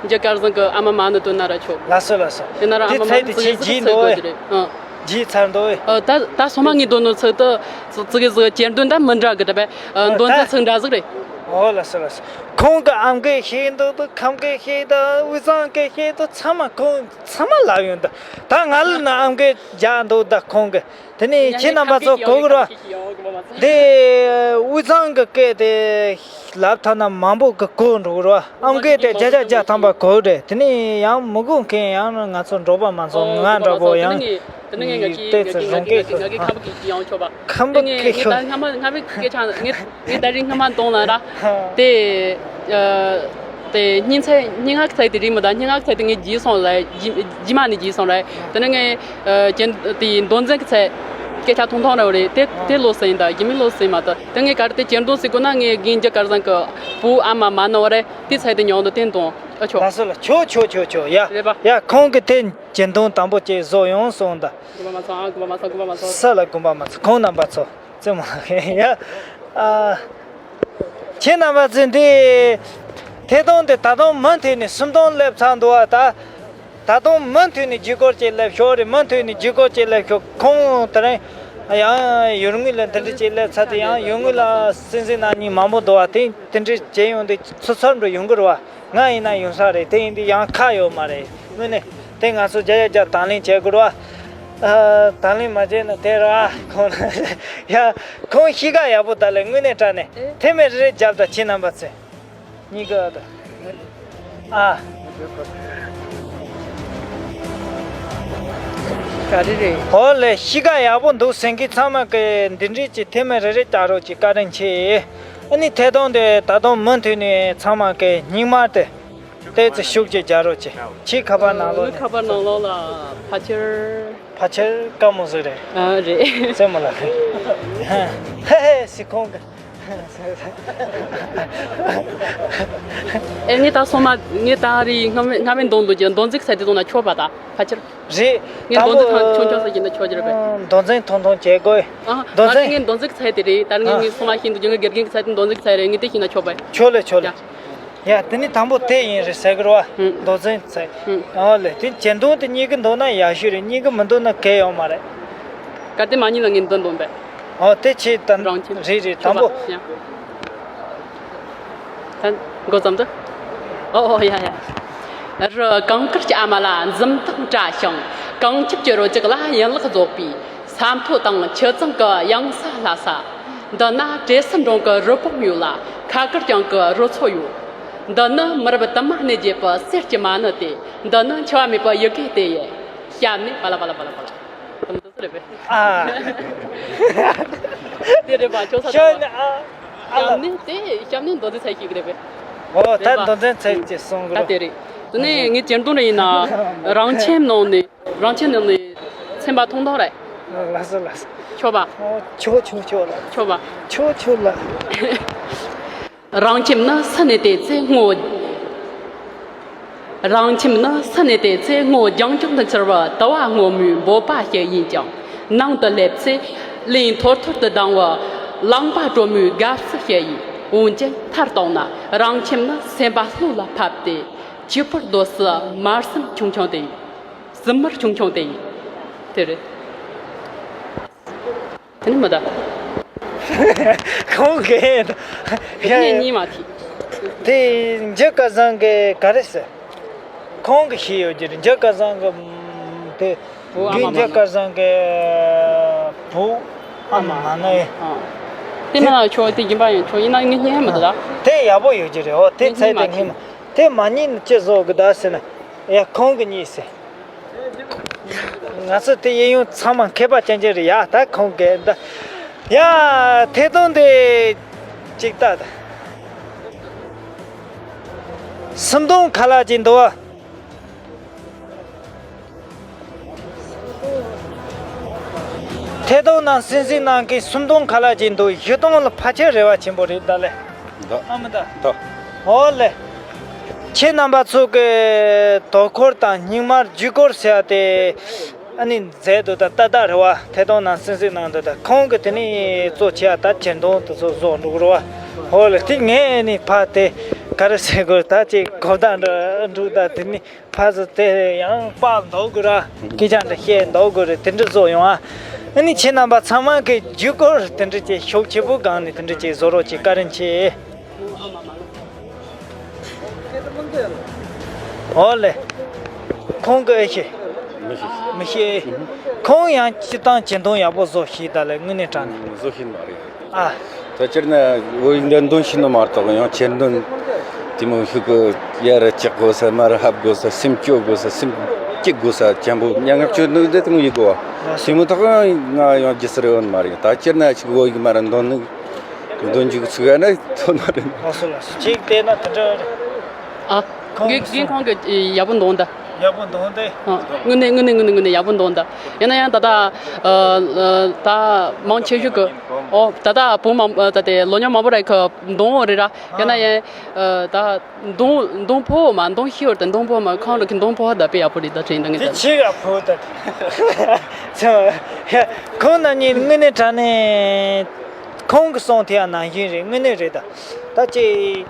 འཇུ་སྐལ་བཟང་གི་ཨ་མ་མ་ནི་བཏོན་ན་ར་ཆོག། ལགས་སོ་ལགས་སོ། དེ་ན་ར་ཨ་དེ་མ་མ་ཚད་དེ་ནི་ཚིག་ཅིག་ཟིག་བརྗེད་ཚིག་འདུག་དགོས་ཀྱི་རེད། ཨ། བརྗེད་ཚར་འདུག་ཨེ། ཨ། ད་ད་སོ་མ་ངས་འདོན་ནོ་ཚིག་དེ་ཙི་གེ་ཟིག་གྱེར་འདོན་ད་མི་འདྲ་གི་འདྲ་པས། ཨ། འདོན་ད་ཚིག་འདྲ་ཟིག་རེད། ཨོ་ལགས་སོ་ལགས་སོ། ཁོང་གི་ཨམ་གིས་ཤེས་འདུག་དང་། ཁམས་གིས་ཤེས་འདུག། དབུས་གཙང་གིས་ཤེས་འདུག། ཚང་མ་ཁོང་ཚང་མ་ལབ་ཡོང་འདུག། ད་ང་ལ་ནི་ཨམ་གིས་རྒྱག་འདུག། ད་ཁོང་གིས། དེ་ནས་ཁྱེད་རྣམ་པ་ཚོ་གོ་གི་རེད་བ། འདི་དབུས་གཙང་གི་སྐད་དེ་ལབ་ཐ་ན་མང་པོ་གིས་གོ་འགྲོ་གི་རེད་བ། ཨམ་སྐད་དེ་བརྒྱ་ཆ་བརྒྱ་ཐམ་པ་གོ་གི་རེད། དེ་ནས་ཡང་མི་གོ་མཁན་ཡང་ང་ཚོ་འབྲོག་པ་མང་ཚོགས་ང་འདྲ་པོ་ཡང་ཏོག་ཙམ་རང་སྐད་ཤོད། ཁམས་པ་སྐད་ཤོད། ཁམས་པ་སྐད་ཤོད། ངས་ད་སྔ་མ་སྔ་མའི་སྐད་ཆ་ངས་ངས་ད་རིང་སྔ་མ་གཏོང་ལ་ར། དེ་ཨ་དེ་སྙན་ཚད། སྙན་ངག་ཚད་དེ་རིང་མི་ད། སྙན་ངག་ཚད་དེ་ངས་བརྗེད་སོང་ལ། རྗེས་མ་ནས་བརྗེད་སོང་ར། དེ་ནས་ངས་ཨ་གྱེར་དེ་མདོ་འཛིན་གྱི་ཚད། སྐད་ཆ་ཐུང་ཐུང་ར་བ་རེད། དེ་དེ་ལོ་ཟིན་ད། རྗེས་མའི་ལོ་ཟིན་མ་ད། དེ་ངས་ག་རེ་དེ་གྱེར་འདོན་ཟེར་དགོས་ན། ངས་རྒན་འཇུ་སྐལ་བཟང་གི་བུ་ཨ་མ་མ་ནི་བ་རེད། དེ་ཚད་དེ་ཉོ་འདོད་དེ་འདོན་ཨ་ཆོག། ལགས་སོ་ལགས། ཆོག་ཆོག་ཆོག་ཆོག། ཡ། རེད་པ། ཡ། ཁོང་གིས་དེ་གྱེར་འདོན་དང་པོ་ཅིག་བཟོ་ཡོང་སོང་ད། དགོངས་པ་མ་ཚོམ། ཨ། དགོངས་པ་མ་ཚོམ། དགོངས་པ་མ་ཚོམ། ས་ལ་དགོངས་པ་མ་ཚོམ། ཁོང་རྣམ་པ་ཚོ། རྩེད་མོ་ལགས། ཡ། ཨ། ཁྱེད་རྣམ་པ་ཚོས་འདི་ཐད་གཏོང་དེ་ད་དུང་མུ་མཐུད་ནས། སུམ་སྟོང་སླེབས་ཚར་འདུག་བ་ད། ད་དུང་མུ་མཐུད་ནས་བརྒྱུད་སྐུར་ཅིག་སླེབས་ཤོག་རེད། མུ་མཐུད་ནས་བརྒྱུད་སྐུར་ཅིག་སླེབས་ཤོག། ཁོང་དེ་རིང་ཡང་ཡུལ་དངོས་ལ་འདི་འདྲ་ཅིག་སླེབས་ཚར་དུས། ཡང་ཡུལ་དངོས་ལ་སྲིད་འཛིན་རྣམ་གཉིས་མང་པོ་འདུག་བ། དེ་དེ་འདྲ་བྱས་ཡོང་དུས་ཚོད་ཚོད་འགྲོ་ཡོང་གི་རེད་བ། ང་ཡིན་ན་ཡོང་ས་རེད། དེ་ཡིན་དུས་ཡང་ཁག་ཡོད་མ་རེད། དངོས་གནས་དེ་ང་ཚོ་བརྒྱ་ཆ་བརྒྱ་དང་ལེན་བྱེད་དགོས་རེད་བ། ཨ། དང་ལེན་མ་བྱས་ན་དེ་རེད་བ། ཁོང་ཡ། ཁོང་གཤིས་ཀ་ཡག་པོ་ད་ལས་དངོས་གནས་དྲང་གནས་ཨེ། ཐེངས་མ་རེ་རེ་རྒྱབ་དང་། ཁྱེད་རྣམ་པ་ཚོས། གཉིས་ཀ་ད། ཨ། ག་རེ་རེད། ཨོ་ལེ། གཤིས་ཀ་ཡག་པོ་འདུག་ཟེར་མཁན་ཚང་མ་གིས་འདི་འདྲས་ཀྱི་ཐེངས་མ་རེ་རེ་བལྟ་རོགས་གྱིས། བཀའ་དྲིན་ཆེ། ཨ་ནི་ཐད་གཏོང་དེ་ད་དུང་མུ་མཐུད་ནས་ཚང་མ་གིས་སྙིང་དམར་དེ་ཏོག་ཙམ་ཤུགས་ཀྱིས་རྒྱག་རོགས་གྱིས། ཁྱེད་ཁ་པར་ནང་ལོགས་ནས། ཁ་པར་ནང་ལོགས་ལ་ཕལ་ཆེར། ཕལ་ཆེར་དཀའ་མོ་ཟིག་རེད། ཨ། རེད། རྩེད་མོ་ལགས། ཧེ་ཧེ་ཟེར་ཁོང་གིས། ཨེ། ངས་ད་སོ་མ་ངས་ད་རེས་སྔ་མའི་སྔ་མའི་འདོན་འདོད་ཀྱི་མདོ་འཛིན་ཚད་དེ་བཏང་ན་ཆོག་པ་ད། ཕལ་ཆེར། རེད། ངས་མདོ་འཛིན་ཐང་ཆུང་ཆུང་ཟིག་བྱས་ན་ཆོག་གི་རེད་པས། མདོ་འཛིན་ཐུང་ཐུང་བྱེད་དགོས། ཨ། མདོ་ད་རེས་འཛིན། ངས་མདོ་འཛིན་ཚད་དེ་རེད། ད་རེས་ངས་ཨ། ངས་སོ་མ་ཤེས་འདོད་ཀྱི། ངའི་དགེ་རྒན་གྱི་ཚད་དེ་མདོ་འཛིན་ཚད་རེད། ངས་དེ་བྱས་ན་ཆོག་པས། ཆོག་ལེ་ཆོག་ལེ། ཡ། ཡ། དེ་ནི་དང་པོ་དེ་ཡིན་རེད་ཟེར་གི་རེད་བ། ཧུམ། མདོ་འཛིན་ཚད། ཧུམ། ཨོ་ལེ། དེ་གྱེར་འདོན་དེ་གཉིས་ཀ་འདོན་ན་ཡག་ཤོས་རེད། གཉིས་ཀ་མི་འདོན་ན་གལ་ཡོད་མ་རེད། གལ་ཏེ་མ་རྙེད་ན་ངས་འདི་འདོན་པས། ཨོ། དེ་ཆེ་དམ། རང་ཁྱིམ། རེད་རེད། དང་པོ། ཆོག་པ། ཡ། ད་འགོ་བརྩམས་དུས། ཨོ་ཨོ། ཡ་ཡ། རི་གངས་དཀར་གྱི་ཨ་མ་ལ་འཛུམ་མདངས་བཀྲ་ཞིང་། གངས་ཁྱབ་ཀྱི་རོལ་ཆ་ལ་ཡན་ལག་རྫོགས་པའི་ས་མཐོ་དང་ཆུ་གཙང་གི་གཡང་ས་ལྷ་ས། འདི་ན་བྲེ་སེར་འབྲོང་གི་རི་བོང་ཡོད་ལ། ཁ་དཀར་གྱང་གི་རི་མཚོ་ཡོད། འདི་ནི་མི་རབས་དུ་མ་གནས་བརྒྱུད་པའི་གསེར་གྱི་མ་ཎི་སྟེ། འདི་ནི་འཆི་བ་མེད་པའི་ཡི་གེ་སྟེ། ཡེ། ཞབས་ནས་པ་ལ་པ་ལ་པ་ལ་པ་ལ། དེ་མོ་དེ་ཚོ་རེད་པས། ཨ། དེ་རེད་པ། ཁྱོད་ས་ཞབས་ནས། ཨ། ཨ་ལ། ཞབས་ནས་དེ། ཞབས་ནས་མདོ་འཛིན་ཚད་ཞིག་རེད་པས། འོ། ད་རེད་པ། མདོ་འཛིན་ཚད་ཅེས་གསུང་གི་རེད། ད་དེ་རེད། དེ་ནས་ངས་གྱེར་འདོན་རེ་ཡིན་ན། རང་ཁྱིམ་ནང་ནས། རང་ཁྱིམ་ནང་ནས་ཚན་པ་ཐུང་ཐུང་རེད། ལགས་སོ་ལགས་སོ། ཆོག་པ། ཨོ། ཆོག་ཆོག་ཆོག་ལགས། ཆོག་པ། ཆོག་ཆོག་ལགས། རང་ཁྱིམ་ནི་སུ་ནས་བལྟས་ཚེ་སྔོ། རང་ཁྱིམ་ནི་སུ་ནས་བལྟས་ཚེ་སྔོ་ལྗང་ལྗང་དུ་འཚེར་བའི་དུ་བ་སྔོན་མོའི་འབོད་པ་ཞིག་ཡིན་ཀྱང་། ནང་དུ་སླེབས་ཚེ་གླིང་ཐོར་ཐོར་དུ་ལྡང་བའི་རླངས་པ་དྲོན་མོའི་དགའ་བསུ་ཞིག་ཡིན། འོན་ཀྱང་མཐར་གཏུགས་ན་རང་ཁྱིམ་ནི་སེམས་པ་ལྷོད་ལ་ཕབ་སྟེ། གྱེས་ཕུར་རྡོ་སི་དམར་སིམ་ཆུང་ཆུང་དེ་ཡིན། སིལ་མར་ཆུང་ཆུང་དེ་ཡིན། དེ་རེད། དེ་ནི་མི་གདའ། ཁོང་གིས། དེ་ནས་གཉིད་མ་ཐིག་དེ་འཇུ་སྐལ་བཟང་གིས་ག་རེ་ཟེར། ཁོང་གིས་ཤེས་ཡོད་ཀྱི་རེད། འཇུ་སྐལ་བཟང་གི་དེ། བུ་ཨ་མ་མ་འཇུ་སྐལ་བཟང་གི་བུ་ཨ་མ་མ་ན་ཡིན། ཨ། དེ་མིན་ན་ཆོག་དེ་རྒྱུན་པ་ཡང་ཆོག་ཡིན་ན་ངས་རྙེད་མི་འདུག་ད། དེ་ཡག་པོ་ཡོད་ཀྱི་རེད། འོ་དེ་ཚད་དེ་ངས་མ། དེ་མ་རྙེད་ན་ཅི་བཟོ་གི་ད་ཟེར་ན། ཡ་ཁོང་གིས་རྙེད་ཟེར། ང་ཚོ་དེ་གཡས་གཡོན་ཚང་མ་མཁས་པ་ཅན་ཅན་རེད་ཡ། ད་ཁོང་གིས་འདི། ཡ་ཐད་གཏོང་དེ་ཅིག་ལྟ་ད། སུམ་སྟོང་ཁ་ལག་ཅིག་འདུག་བ། ཐད་གཏོང་ནང་གསན་གཟིགས་གནང་མཁན་སུམ་སྟོང་ཁ་ལག་ཅིག་འདུག་བཞི་སྟོང་ལ་ཕལ་ཆེར་རེ་བ་ཆེན་པོ་རེད་ད་ལེ། ད། ཨ་མི་ད། ད། ཨོ་ལེ། ཁྱེད་རྣམ་པ་ཚོ་གི་དོ་ཁུར་དང་སྙིང་དམར་ཇུས་འགོད་ཟེར་ཡ་དེ། ཨ་ནི་མཛད་འདུག་ད་ལྟ་ལྟ་རེད་བ། ཐད་གཏོང་ནང་གསན་གཟིགས་གནང་འདུག་ད་ཁོང་གིས་དེ་ནས་གཙོ་ཆེ་བ་ད་གྱེར་འདོན་དེ་ཚོ་བཟོ་འགྲོ་གི་རེད་བ། ཧོ་ལེ་དེ་ངས་ནི་ཕ་དེ་ག་རེ་ཟེར་དགོས་ད་ཅིག་གོ་བརྡ་འགྲོ་འགྲོ་ད་དེ་ནི་ཕ་ཚོ་དེ་ཡང་པགས་འདོགས་དགོས་ར་སྐད་ཆ་འདྲ་བཤད་འདོགས་དགོས་རེད། དེ་འདྲ་བཟོ་ཡོང་ཨ། ཨ་ནི་ཁྱེད་རྣམ་པ་ཚང་མ་གི་ཇུས་འགོད་དེ་འདྲ་ཅིག་ཤུགས་ཆེ་པོ་སྒང་ནས་དེ་འདྲ་ཅིག་བཟོ་རོགས་ཅིག་བཀའ་དྲིན་ཆེ། ཨོ་ལེ། ཁོང་གིས་ཨེ་ཤེས། མི་ཤེས། མི་ཤེས། ཁོང་ཡང་སྤྱིར་བཏང་གྱེར་འདོན་ཡག་པོ་བཟོ་ཤེས་ད་ལེ་དངོས་གནས་དྲང་གནས། བཟོ་ཤེས་མ་རེད། ཨ། ད་སྤྱིར་ན་བོད་ཡིག་འདི་འདོན་ཤེས་ནི་མ་གཏོགས་ཡང་གྱེར་འདོན་དེ་མོ་ཤུགས་ཀྱི་ཡར་བཀྱག་དགོས་ས་མར་ཕབ་དགོས་ས་སེམས་སྐྱོ་དགོས་ས་སེམས་སྐྱིད་དགོས་ས་ཅན་པོ་སྙན་ངག་གྱེར་འདོན་དེ་དེ་མོ་ཡིན་དགོས་བ། དེ་མོ་ཐོག་ང་ཡང་རྒྱུ་སར་ཡོད་མ་རེད། ད་སྤྱིར་ན་ཅིག་བོད་ཡིག་མར་འདོན་ནི། འདོན་འཇུག་ཚུགས་ཡ་ན་ཐོན་ན་རེད། ལགས་སོ་ལགས་སོ། ཅིག་བལྟས་ན་དེ་འདྲ་རེད། ཨ། ཁོང་གིས་རྒན་རྒན་ཁོང་གིས་ཡག་པོ་འདོན་ད། ཡག་པོ་འདོན་ཏེ། ཨ། དངོས་གནས་དངོས་གནས་དངོས་གནས་དངོས་གནས་ཡག་པོ་འདོན་ད། ཡིན་ན་ཡང་ད་ལྟ། ཨ། ད་མང་ཆེ་ཤོས་ཀྱི། ཨོ་ད་ལྟ་བོད་མང་ད་དེ་ལོ་ཉག་མང་པོ་རེད་ཁ་འདོན་འོ་རེད་ར། ཡིན་ན་ཡང་། ད་འདོན་འདོན་ཕོ་མ་འདོན་ཤེས་བར་དུ་འདོན་ཕོ་མ་ཁོང་རང་གི་འདོན་ཕོ་ད་དཔེ་ཡག་པོ་རེད་ད་དྲན་ད་ངས་ད། དེ་ཆེ་ག་ཕོ་ད། ཁོང་རྣམ་གཉིས་དངོས་གནས་དྲང་གནས། ཁོང་གི་གསུང་དེ་ཡང་ནང་བཞིན་རེད། དངོས་གནས་རེད་ད། ད་ཅིག་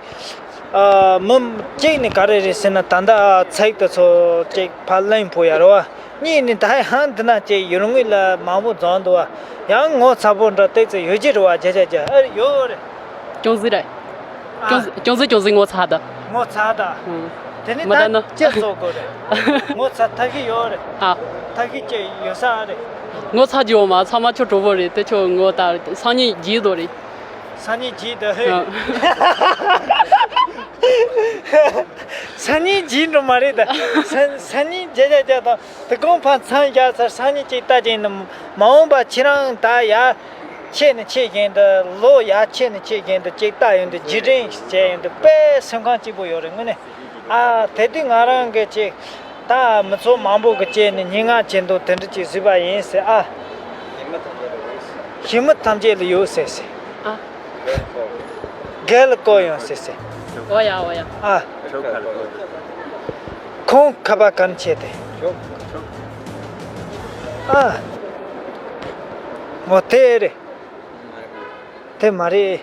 ཨ། མི་གཅིག་ནི་ག་རེ་རེད་ཟེར་ན་ད་ལྟ་ཚིག་དེ་ཚོ་ཅིག་ཕར་ལེན་ཕོད་ཡ་རེད་བ། གཉིས་ནི་ད་ཡང་འདི་ན་ཅིག་ཡུལ་དངོས་ལ་མང་པོ་འཛོམས་འདུག་བ། ཡང་ངོ་ཚ་པོ་འདྲ་ཏོག་ཙམ་ཡོད་ཀྱི་རེད་བ། བརྒྱ་ཆ་བརྒྱ་ཨ་ཡོད་རེད། ཅུང་ཟད་རེད། ཨ། ཅུང་ཟད་ཅུང་ཟད་ཅུང་ཟད་ངོ་ཚ་ད། ངོ་ཚ་ད། ཨང་། དེ་ནི་མི་ད་ད་ནི་ཅི་བཟོ་དགོས་རེད། ངོ་ཚ་ཐབས་ཤེས་ཡོད་རེད། ཨ། ཐབས་ཤེས་ཅི་ཡོད་ས་རེད། ངོ་ཚ་རྒྱུ་མ་ཚང་མ་ཁྱོད་གྲོགས་པོ་རེད་དེ་ཁྱོད་ངོ་ད་སང་ཉིན་བརྗེད་དོ་རེད། སང་ཉིན་བརྗེད་དོ་ཧེ། ཨ། སང་ཉིན་བརྗེད་འགྲོ་མ་རེད་ད། སང་སང་ཉིན་བརྗེད་བརྗེད་བརྗེད་དང་དེ་གོང་ཕར་མཚམས་བཞག་ཚར་སང་ཉིན་ཅིག་ལྟ་ཅིག་ནི་མ་འོངས་པ་ཁྱེད་རང་ད་ཡར་ཆེ་ནས་ཆེ་བཞིན་དུ་ལོ་ཡར་ཆེ་ནས་ཆེ་བཞིན་དུ་ཅིག་ལྟ་ཡོང་དུས་རྗེས་དྲན་བྱས་ཡོང་དུས་དཔེ་སེམས་ཁམས་སྐྱིད་པོ་ཡོད་རེད་དངོས་གནས། ཨ། དེ་དུས་ང་རང་གིས་ཅིག་ད་མི་ཚོགས་མང་པོ་གི་བཅས་ནས་སྙན་ངག་གྱེར་འདུག་དེ་འདྲ་ཅིག་གཟིགས་པ་ཡིན་ཟེར་ཨ། ཞི་མི་ཐམས་ཅད་ལ་ཡོད་ཟེར་ཟེར། ཨ། རྒན་ལ་བསྐོར་ཡོང་ཟེར་ཟེར། འོ་ཡ་འོ་ཡ། ཨ། ཁོང་ཁ་པར་ག་ནས་ཆད་དེ། ཨ། འོ་དེ་རེད། དེ་མ་རེད།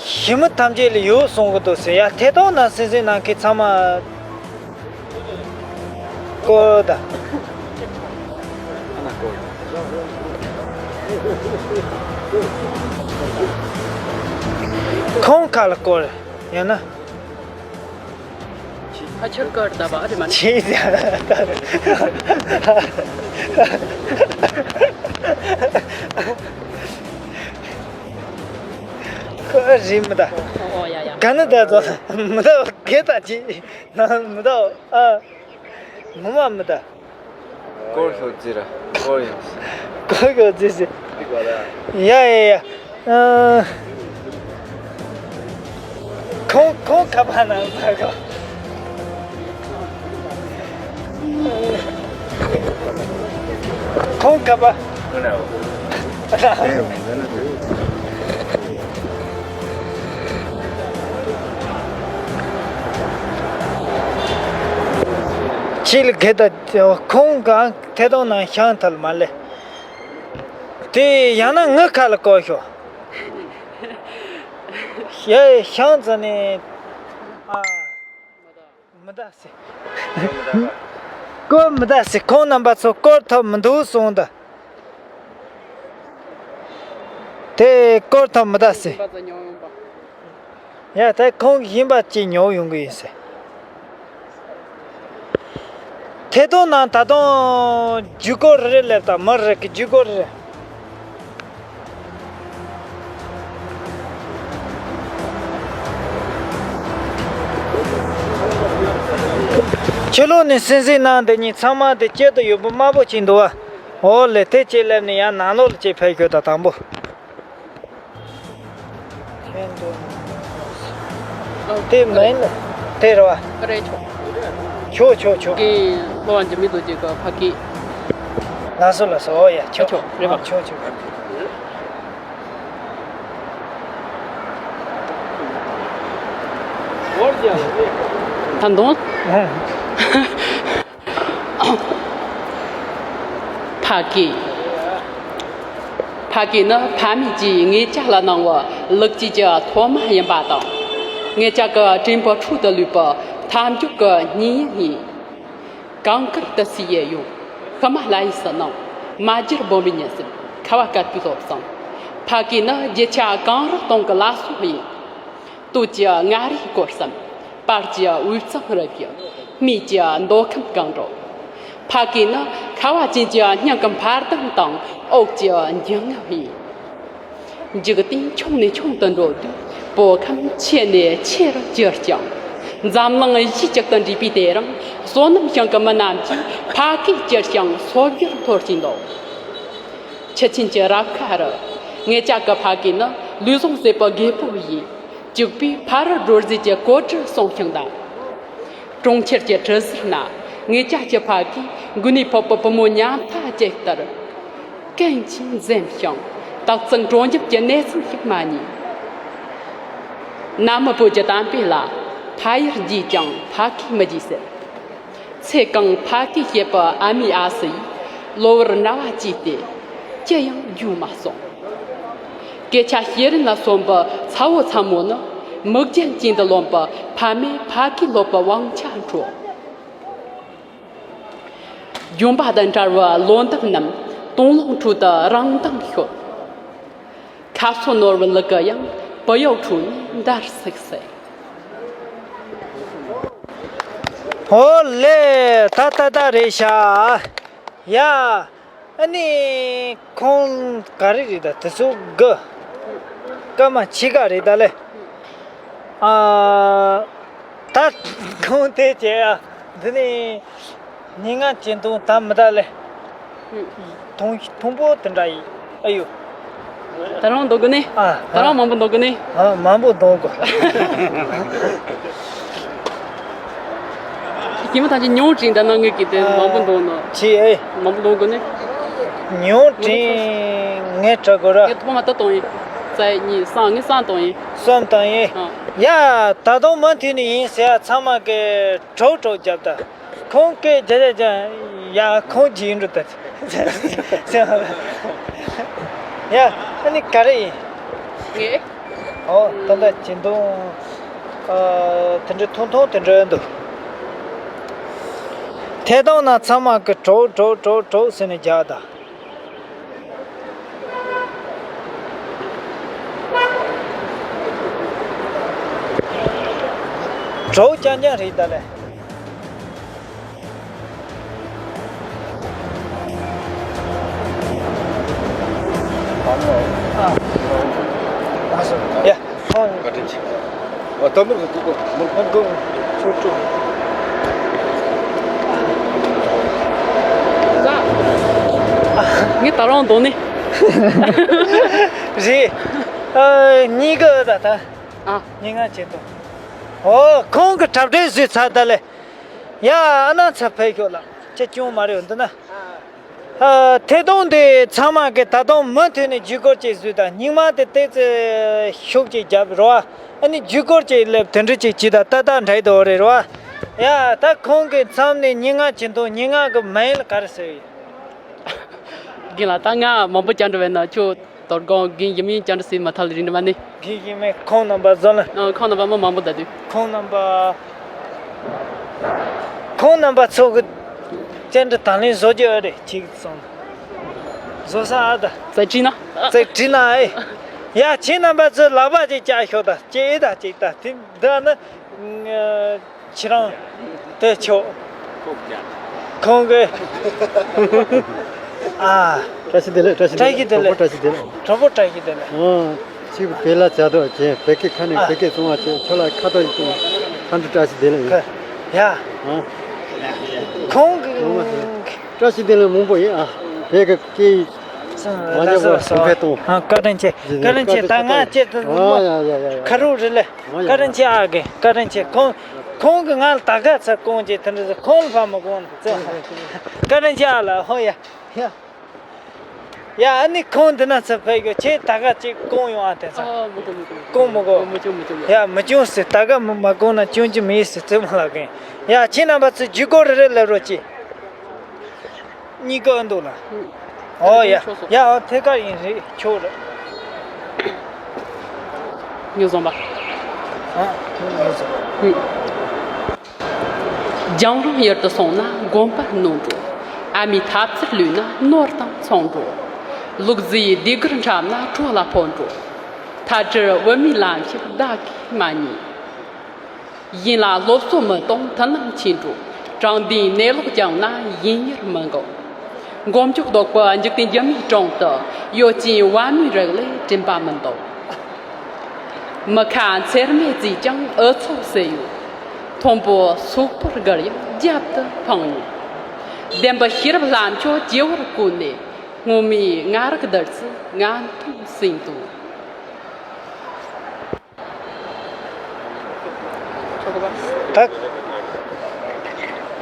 ཞི་མི་ཐམས་ཅད་ལ་ཡོད་གསུང་གི་འདུག་ཟེར་ཡ། ཐད་གཏོང་ནང་གསན་གཟིགས་གནང་མཁན་ཚང་མ་བསྐོར་ད། ཁོང་ཁ་ལ་བསྐོར་ཡང་ན། ཕ་ཆེར་ཀར་ད་བ་རེ་མ་ནི། ཆེ་ཟེར། ཁོ་རི་མི་ད། ཨོ་ཡ་ཡ། ག་ནི་ད་ཚོ་མི་ད་གེ་ད་ཅི་ན་མི་ད་ཨ། ངོ་མ་མི་ད། སྐོར་ཤོག་ཙི་ར། སྐོར་ཡོང་སི། སྐོར་ཤོག་ཙི་སི། ཡ་ཡ་ཡ། ཨ། ཁོང་ཁོང་ཁ་པར་ནང་ལ་གོ། ཁོང་ཁ་པར། ཅིག་ལ་གེ་ད་ཁོང་གང་ཐད་གཏོང་ནང་ཤང་ཐལ་མ་ལེ། དེ་ཡང་ན་ངི་ཁ་ལ་བསྐོར་ཤོག་ཡ་ཤང་ཙ་ནས་ཨ། མི་ད་སེ། སྐོར་མི་ད་སེ། ཁོང་རྣམ་པ་ཚོ་སྐོར་ཐོབ་མི་འདུག་གསུངས་ད། དེ་སྐོར་ཐོབ་མི་ད་སེ། ཡ་དེ་ཁོང་གི་ཡིན་པ་ཅིག་ཉོ་ཡོང་གི་ཡིན་སེ། ཐད་གཏོང་ནང་ད་དུང་ཇུས་འགོད་རེ་རེ་སླེབས་དང་མི་རེ་གི་ཇུས་འགོད་རེ་རེ། ཕྱི་ལོགས་ནས་སེམས་སེམས་ནང་འདི་གཉིས་ཚང་མ་དེ་སྐྱེལ་དུ་ཡོད་པོ་དམར་པོ་ཅིག་འདུག་བ། འོ་ལེ་དེ་ཅིག་སླེབས་ནས་ཡང་ནང་ལོགས་ལ་ཅིག་ཕེབས་ཤོག་ད་དང་པོ། ཁྱེད་འདུག་དེ་མིན་དེ་རེད་བ། རེད་ཆོག་ཆོག་ཆོག་ཆོག་གི་ལོ་འཇི་མི་དོ་ཅིག་ག་ཕ་གི། ལགས་སོ་ལགས་སོ། ཨོ་ཡ་ཆོག་ཆོག་རེད་བ། ཆོག་ཆོག་ད་དུང་། ཕ་གི། ཕ་གི་ནི་ཕ་མེས་ཀྱིས་ངེད་ཅག་ལ་གནང་བའི་ལེགས་སྐྱེས་ཀྱི་ཐོག་མ་ཡིན་པ་དང་། ངེད་ཅག་གི་དྲན་པའི་འཕྲོ་དུ་ལུས་པའི་མཐའ་མཇུག་གི་གཉེན་ཉེ་ཡིན། གངས་དཀར་དུ་བསུ་ཡས་ཡོད། ཤི་མ་ལ་ཡིས་སུ་གནང་། མ་གྱུར་འབུམ་པའི་ཉིན་སྲིབ། ཁ་བ་དཀར་པོའི་སློབ་གསང་། ཕ་གི་ནི་རྒྱུ་ཆ་གངས་རི་སྟོང་གི་བླ་སྲོག་ཡིན། སྟོད་ཀྱི་མངའ་རིས་སྐོར་གསུམ། བར་གྱི་དབུས་གཙང་རི་བཞི། སྨད་ཀྱི་མདོ་ཁམས་གངས་རི། ཕ་གི་ནི་ཁ་བ་ཅན་གྱི་སྙིང་གི་འཕར་ལྡིང་དང་འོག་གྱི་འཇིགས་ངབ་ཡིན། འཇིག་རྟེན་ཆུང་ནས་ཆུང་དུ་འགྲོ་དུས་བོད་ཁམས་ཆེ་ནས་ཆེ་རུ་གྱུར་ཅིང་། འཛམ་གླིང་གཞི་གཅིག་ཏུ་འདྲེས་པའི་དེ་རིང་བསོད་ནམས་ཞིང་གི་མི་རྣམས་ཀྱིས་ཕ་གིར་གྱུར་ཅིང་སོ་བརྒྱར་འཐོར་གྱིན་འདུག་ཆུ་ཆེན་གྱི་རབ་ཁ་རུ། ངེད་ཅག་གི་ཕ་གི་ནི་ལུས་ཟུངས་ཟད་པའི་རྒད་པོ་ཡིན། གཅིག་པུས་ཕ་རོལ་སྒྲོལ་རྫས་ཀྱི་གོ་སྒྲིག་སོང་ཞིང་དང་། གྲོང་ཁྱེར་གྱི་གྲུ་ཟུར་ན་ངེད་ཅག་གི་ཕ་གིས་མགོ་ནས་ཕོག་པའི་བུ་མོ་ཉམ་ཐག་ཅིག་ལྟར། ཀུན་གྱིས་འཛེམ་ཞིང་དག་ཚང་དྲོ་འཇམ་གྱི་གནས་ཚུལ་ཞིག་མ་རྙེད། ན་མི་བོད་ཀྱི་གཏམ་དཔེ་ལ། ཕ་ཡུལ་རྒྱས་ཀྱང་ཕ་གིས་མི་རྒྱས་ཟེར། ཚེ་གང་ཕ་གིས་བྱེད་པའི་ཨ་མའི་ཨ་ཟི་ཡིས་གློ་བུར་ན་བ་བཅོས་ཏེ་ཅི་ཡང་བརྗོད་མ་སོང་། སྐད་ཆ་བཤད་རིན་ལ་སོན་པའི་ཚ་བོ་ཚ་མོ་ནི་མིག་རྒྱན་ཅན་དུ་ལོན་པའི་ཕ་མས་ཕ་གིར་སློབ་པའི་དབང་ཆ་འཕྲོག་ལྗོན་པ་དང་བྲལ་བའི་ལོ་འདབ་རྣམས་དུང་ལོང་ཁྲོད་དུ་རང་མདངས་ཤོར། ཁ་སོ་ནོར་བུ་ལི་གུ་ཡང་བུ་ཡུག་ཁྲོད་ནས་འདར་སིག་སིག་ཨོ་ལེ། ད་ད་ད་རེད་ཤག་ཡ། ཨ་ནི་ཁོང་ག་རེ་རེད་ད། དེ་ཚོ་གི་སྐར་མ་ཕྱེད་ཀ་རེད་ད་ལེ། ཨ། ད་ཁོང་དེ་བྱས་ཨ། འདི་ནི་ཉིན་ང་ཅན་དུང་ད་མི་ད་ལེ། ཐུང་ཐུང་པོ་དེ་འདྲ་ཡིན། ཨ་ཡོ། ད་རུང་འདོན་དགོས་ནི། ཨ། ད་རུང་མང་པོ་འདོན་དགོས་ནི། ཨ། མང་པོ་འདོན་དགོས། ཁྱིམ་ཐང་ཅིག་ཉུང་དྲིན་ད་ནང་ངོས་ཀྱི་དེ་མང་པོ་འདོན་ནོ། ཆི་ཨེ། མང་པོ་འདོན་དགོས་ནི། ཉུང་དྲིན་ངས་སྤྲད་དགོས་ར། ངས་ཐོག་མ་ད་གཏོང་ཡིན། རྩ་གཉིས་གསང་ངས་གསང་གཏོང་ཡིན། གསང་གཏོང་ཡིན། ཨ། ཡ། ད་དུང་མུ་མཐུད་ནས་ཡིན་ཟེར་ཡ་ཚང་མ་གི་གྲོགས་གྲོགས་རྒྱབ་ད། ཁོང་སྐད་རྒྱག་རྒྱག་རྒྱག་ཡ་ཁོང་གིས་ཡིན་འགྲོ་ད། ཡ་ཨ་ནི་ག་རེ་ཡིན། ངས། ཨོ་ད་ལྟ་ཅི་འདུག་ཨ། དེ་འདྲ་ཐུང་ཐུང་དེ་འདྲ་འདུག་ཐད་གཏོང་ན་ཚང་མ་གི་གྲོགས་གྲོགས་གྲོགས་གྲོགས་ཟེར་ནས་རྒྱག་ད། གྲོགས་རྐྱང་རྐྱང་རེད་ད་ལེ། ཡ། བཀའ་དྲིན་ཆེ། ཨ། ད་མུར་གི་ཀུ་ཀུ་མུར་ཕན་ཀུ་ཆུ་ཆུ། ངས་ད་རུང་འདོན་ནི། རེད། ཨ། གཉིས་ཀ་ད་ད། ཨ། གཉིས་ང་བྱེད་དོ། ཨོ་ཁོང་གི་གྲ་སྒྲིག་བཟོས་ཚར་ད་ལེ། ཡ་ཨ་ན་ཚ་ཕེབས་ཤོག་ལ་ཅི་ཅུང་མ་རེད་འདི་ན། ཨ། ཐད་གཏོང་དེ་ཚང་མ་གི་ད་དུང་མུ་མཐུད་ནས་བརྒྱུད་སྐུར་ཅིག་བཟོས་དང་སྙིང་མ་དེ་ཏོག་ཙམ་ཤུགས་ཅིག་རྒྱབ་རོ་ཨ། ཨ་ནི་བརྒྱུད་སྐུར་ཅིག་སླེབས་དེ་འདྲ་ཅིག་བྱས་དང་ཏག་ཏག་འདྲ་ཡི་དོ་རེད་རོ་ཨ། ཡ། ད་ཁོང་གི་མཚམས་ནས་ཉིན་ལྔ་བྱེད་དོ། ཉིན་ལྔ་གི་མིང་ལ་ག་རེ་ཟེར་ཡོད། རྒན་ལགས། ད་ང་མང་པོ་བཅར་འགྲོ་བས་ན་ཁྱོད་དོ་དགོང་རྒན་ཡིན་མིན་བཅར་འགྲོ་ཟེར་མ་ཐག་ལ་རིང་འགྲོ་མ་ནི། རྒན་ཡིན་མིན་ཁོང་རྣམ་པ་བཟོ་ལ། ཨ། ཁོང་རྣམ་པ་མི་མང་པོ་ད་དུས། ཁོང་རྣམ་པ། ཁོང་རྣམ་པ་ཚོ་གི་བཅར་འདྲི་དང་ལེན་བཟོ་རྒྱུ་ཨེ་རེད་ཅིག་སོང་། བཟོ་ས་ཨ་ད། ཙེ་བྲིས་ན། ཙེ་བྲིས་ན་ཨེ། ཡ། ཁྱེད་རྣམ་པ་ཚོས་ལག་པ་ཅིག་བཀྱག་ཤོག་ད། ཅིག་ཨེ་ད་ཅིག་ད། དེ་འདི་ནི། ཁྱེད་རང་དེ་ཆོག་ཁོང་གིས། ཨ། བཀྲ་ཤིས་བདེ་ལེགས། བཀྲ་ཤིས་བདེ་ལེགས། བཀྲ་ཤིས་བདེ་ལེགས། གྲོགས་པོ་བཀྲ་ཤིས་བདེ་ལེགས། གྲོགས་པོ་བཀྲ་ཤིས་བདེ་ལེགས། ཨ། ཅིག་བེ་ལ་བྱ་དོ་ཅན་བེ་ཀེ་ཁ་ནས། ཨ། བེ་ཀེ་སོང་བ་ཅན་ཁྱོད་ལ་ཁ་ཏོ་ཡིན། ཁ་འདྲི་བཀྲ་ཤིས་བདེ་ལེགས་ཡིན། ཡ། ཨ། ཁོང་གི། བཀྲ་ཤིས་བདེ་ལེགས་མང་པོ་ཡིན། ཨ། བེ་ཀེ་ཀེ་ཡིན། ང་ལ་སོ་སོ། ཨ། བཀའ་དྲིན་ཆེ། བཀའ་དྲིན་ཆེ། ད་ང་ཅེ། ཨ། ཡ་ཡ་ཡ་ཡ། ཁ་རུ་རེད་ལེ། ཨ། ཡ། བཀའ་དྲིན་ཆེ། ཨ་གི། བཀའ་དྲིན་ཆེ། ཁོང་། ཁོང་གིས་ང་ལ་ད་ག་ཚོད་སྐོང་ཅེས་དེ་འདྲ་ཟེར། ཁོང་ལ་ཕར་མི་སྐོང་ནི་ཙེ། བཀའ་དྲིན་ཆེ་ཨ་ལ། ཧོ་ཡ། ཡ། ཡ། ཨ་ནི་ཁོང་འདི་ན་ཚོད་ཕེབས་ཡོད། ཁྱེད་ད་ག་ཅིག་སྐོང་ཡོང་ཨ། དེ་ཚོ། ཨ། མི་དགོས་མི་དགོས། སྐོང་མི་དགོས། མི་སྐྱོན་མི་སྐྱོན། ཡ། མི་སྐྱོན་ཟེར། ད་ག་མི་མ་སྐོང་ན་སྐྱོན་གྱི་མི་ཡིན་ཟེར་ཙེ་མོ་ལ་གིན། ཡ། ཁྱེད་རྣམ་པ་ཚོས་ཇུས་འགོད་རེ་རེ་ལབ་རོགས་གྱིས། གཉིས་ཀ་འདུག་ལ། ཨོ་ཡ། ཡ། ཨོ་ཐད་ཀར་ཡིན། རེད། ཆོག་རེད། ངེས་བཟང་པ། ཨ། ངེས་བཟང་། རྒྱང་རིང་ཡུལ་དུ་སོང་ན་དགོན་པར་ནོར་འགྲོ། ཨ་མའི་ཐབ་ཚུལ་ལུས་ན་ནོར་དང་མཚུངས་འགྲོ། ལུག་རྫིའི་ཟློས་གར་འཁྲབ་ན་བྲོ་ལ་ཕོད་འགྲོ། ཐལ་སྲིད་བུད་མེད་ལམ་ཞིག་བདག་གིས་མ་རྙེད། ཡིན་ལ་སློབ་གསོ་མི་གཏོང་མཐུན་ལམ་ཆད་འགྲོ། དྲང་བདེན་གནས་ལུགས་བསྐྱངས་ན་ཡིན་ཡུལ་མི་འགལ། མགོ་མཇུག་ལྡོག་པའི་འཇིག་རྟེན་སྒྱུ་མའི་གྲོང་དུ། ཡོད་ཅིང་བ་མོའི་རིགས་ལས་དྲན་པ་མི་འདུག། མི་ཁ་མཚེར་མས་བརྫིས་ཀྱང་འུ་ཚོ་བསད་ཡོད། མཐོན་པོ་སོག་པོར་བསྒུར་ཡང་རྒྱབ་ཏུ་འཕངས་ཡོད། བདེན་པའི་ཤེས་རབ་ལྷ་མཆོག་སྤྱི་བོར་བཀོད་ནས། སྔོན་མའི་ང་རག་བདུད་རྩི་ང་མཐོང་ཟིན་འདུག། ད་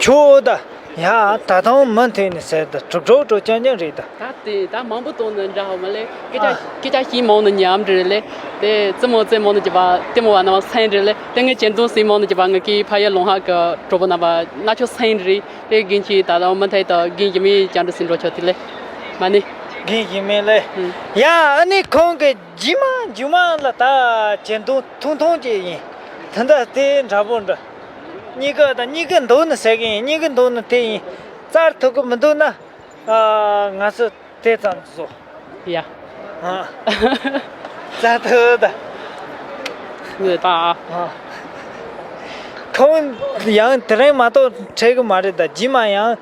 ཆོག་ད། ཡ། ད་དུང་མུ་མཐུད་ནས་ཟེར། ད་གྲུབ་གྲོགས་གྲོགས་རྐྱང་རྐྱང་རེད་ད། ད་དེ་ད་མང་པོ་གཏོང་ནི་འདྲ་ཧོ་མ་ལེ། སྐད་ཆ། ཨ། སྐད་ཆ་ཤེས་མང་ནི་ཉམས་རེད་ལེ། དེ་རྩེད་མོ་རྩེད་མང་ནི་ཅི་བ། ལྟད་མོ་བ་ན་བ་སེང་རེད་ལེ། དེ་ངས་གྱེན་དུ་སྲིང་མང་ནི་ཅི་བ། ང་གི་ཕ་ཡ་ལོང་ཧ་གི་གྲོགས་པོ་རྣམ་པ་ན་ཆོ་སེང་རེད། དེ་རྒན་ཁྱེད་ད་དུང་མུ་མཐུད་ད་རྒན་ཡིན་མིན་བཅར་འདྲི་ཟིན་འགྲོ་ཆོག་དེ་ལེ། མ་ནི། རྒན་ཡིན་མིན་ལེ། ཨུམ། ཡ། ཨ་ནི་ཁོང་གི་རྗེས་མ་མཇུག་མ་ལ་ད་གྱེན་དུ་ཐུང་ཐུང་ཅིག་ཡིན། ད་ལྟ་དེ་འདྲ་པོ་འདྲ། གཉིས་ཀ་ད་གཉིས་ཀ་འདུག་ནི་ཟེར་གི་ཡིན། གཉིས་ཀ་འདུག་ནི་དེ་ཡིན། བཙལ་ཐུབ་གི་མི་འདུག་ན། ཨ། ང་ཚོ་དེ་ཙམ་བཟོ། ཡ། ཨ། བཙལ་ཐུབ་ད། ངོས་ད། ཨ། ཁོང་ཡང་དེ་རིང་མ་གཏོགས་འཕྲད་གི་མ་རེད་ད། རྗེས་མ་ཡང་།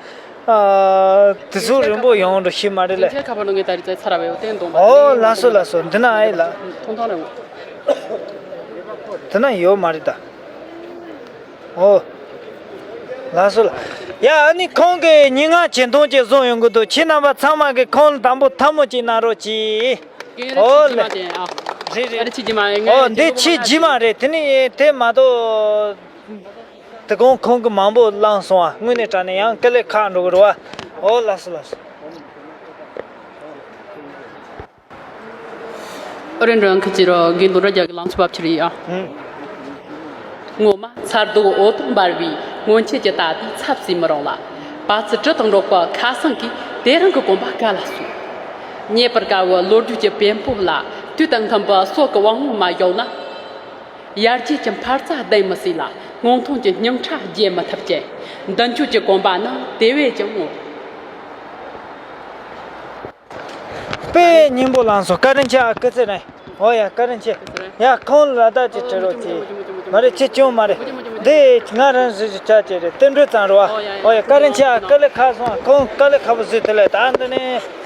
ཨ། དུས་ཚོད་རིང་པོ་ཡོང་འགྲོ་ཤེས་མ་རེད་ལ། དེ་ཁ་པར་ནང་ངས་ད་རེས་ཚར་བའི་འོ་དེ་འདོན་པ། ཨོ། ལགས་སོ་ལགས་སོ། འདི་ན་ཨེ་ལ། ཐུང་ཐུང་རེད། འདི་ན་ཡོད་མ་རེད་ད། ཨོ། ལགས་སོ་ལགས། ཡ། ཨ་ནི་ཁོང་གིས་ཉིན་ལྔ་ཆེ་མཐོང་ཅིག་བཟུང་ཡོང་གི་འདུག། ཁྱེད་རྣམ་པ་ཚང་མ་གིས་ཁོང་ལ་དང་པོ་ཐལ་མོ་ཅིག་གནང་རོགས་གྱིས། ཨོ་ལེ། རེད་རེད། ཨོ་འདི་ཕྱི་རྗེས་མ་རེད། དེ་ནི་དེ་མ་གཏོགས། དེ་གོང་ཁོང་གིས་མང་པོ་བླངས་སོང་བ། དངོས་གནས་དྲང་གནས་ཡང་དཀའ་ལས་ཁག་འགྲོ་གི་རེད་བ། ཨོ་ལགས་སོ་ལགས་སོ། ཨ་རེ་འགྲོ་ཁ་ཅི་རོ་དགེ་འདུན་ར་རྒྱ་གི་ལང་ཚོ་བབ་ཆི་རི་ཡ། ངོ་མ་མཚར་སྡུག་འོད་སྟོང་འབར་བའི་སྔོན་ཆད་ཀྱི་ད་ལྟའི་ཚབ་ཟིན་མི་རུང་ལ། བ་ཚི་གྲི་དང་འགྲོགས་པ་ཁ་སང་གིས་དེ་རིང་གི་གོམ་པ་ག་ལ་སོང་། རྙེད་པར་དཀའ་བའི་ལོ་རྒྱུས་ཀྱི་བེམ་པོ་ལ་དུས་དང་མཐུན་པའི་སྲོག་གི་དབང་བོ་མ་གཡོགས་ན། ཡར་རྒྱས་ཀྱི་འཕར་རྩ་ལྡན་མི་སྲིད་ལ། སྔོན་ཐོན་གྱི་སྙིང་ཁྲ་རྒྱས་མི་ཐུབ་ཅིང་། མདུན་སྐྱོད་ཀྱི་གོམ་པ་ནི་དེ་བས་ཀྱང་སྔོན། དཔེ་སྙིང་པོ་བླངས་སོང་། བཀའ་དྲིན་ཆེ་ཨ་སྐུ་ཚེ་རིང་། ཨོ་ཡ། བཀའ་དྲིན་ཆེ། ཡ། ཁོང་ལ་ལ་དག་ཅིག་དྲི་རོགས་གྱིས། མ་རེད། ཅི་ཅུང་མ་རེད། འདི་ང་རང་རེ་རེ་ཆ་ཅིག་རེད། རྟེན་འབྲེལ་ཙམ་རེད་བ། ཨོ་ཡ། བཀའ་དྲིན་ཆེ་ཨ། དཀའ་ལས་ཁག་སོང་། ཁོང་དཀའ་ལས་ཁག་པོ་བཟོས་དེ་ལས་ད་འདི་ནས།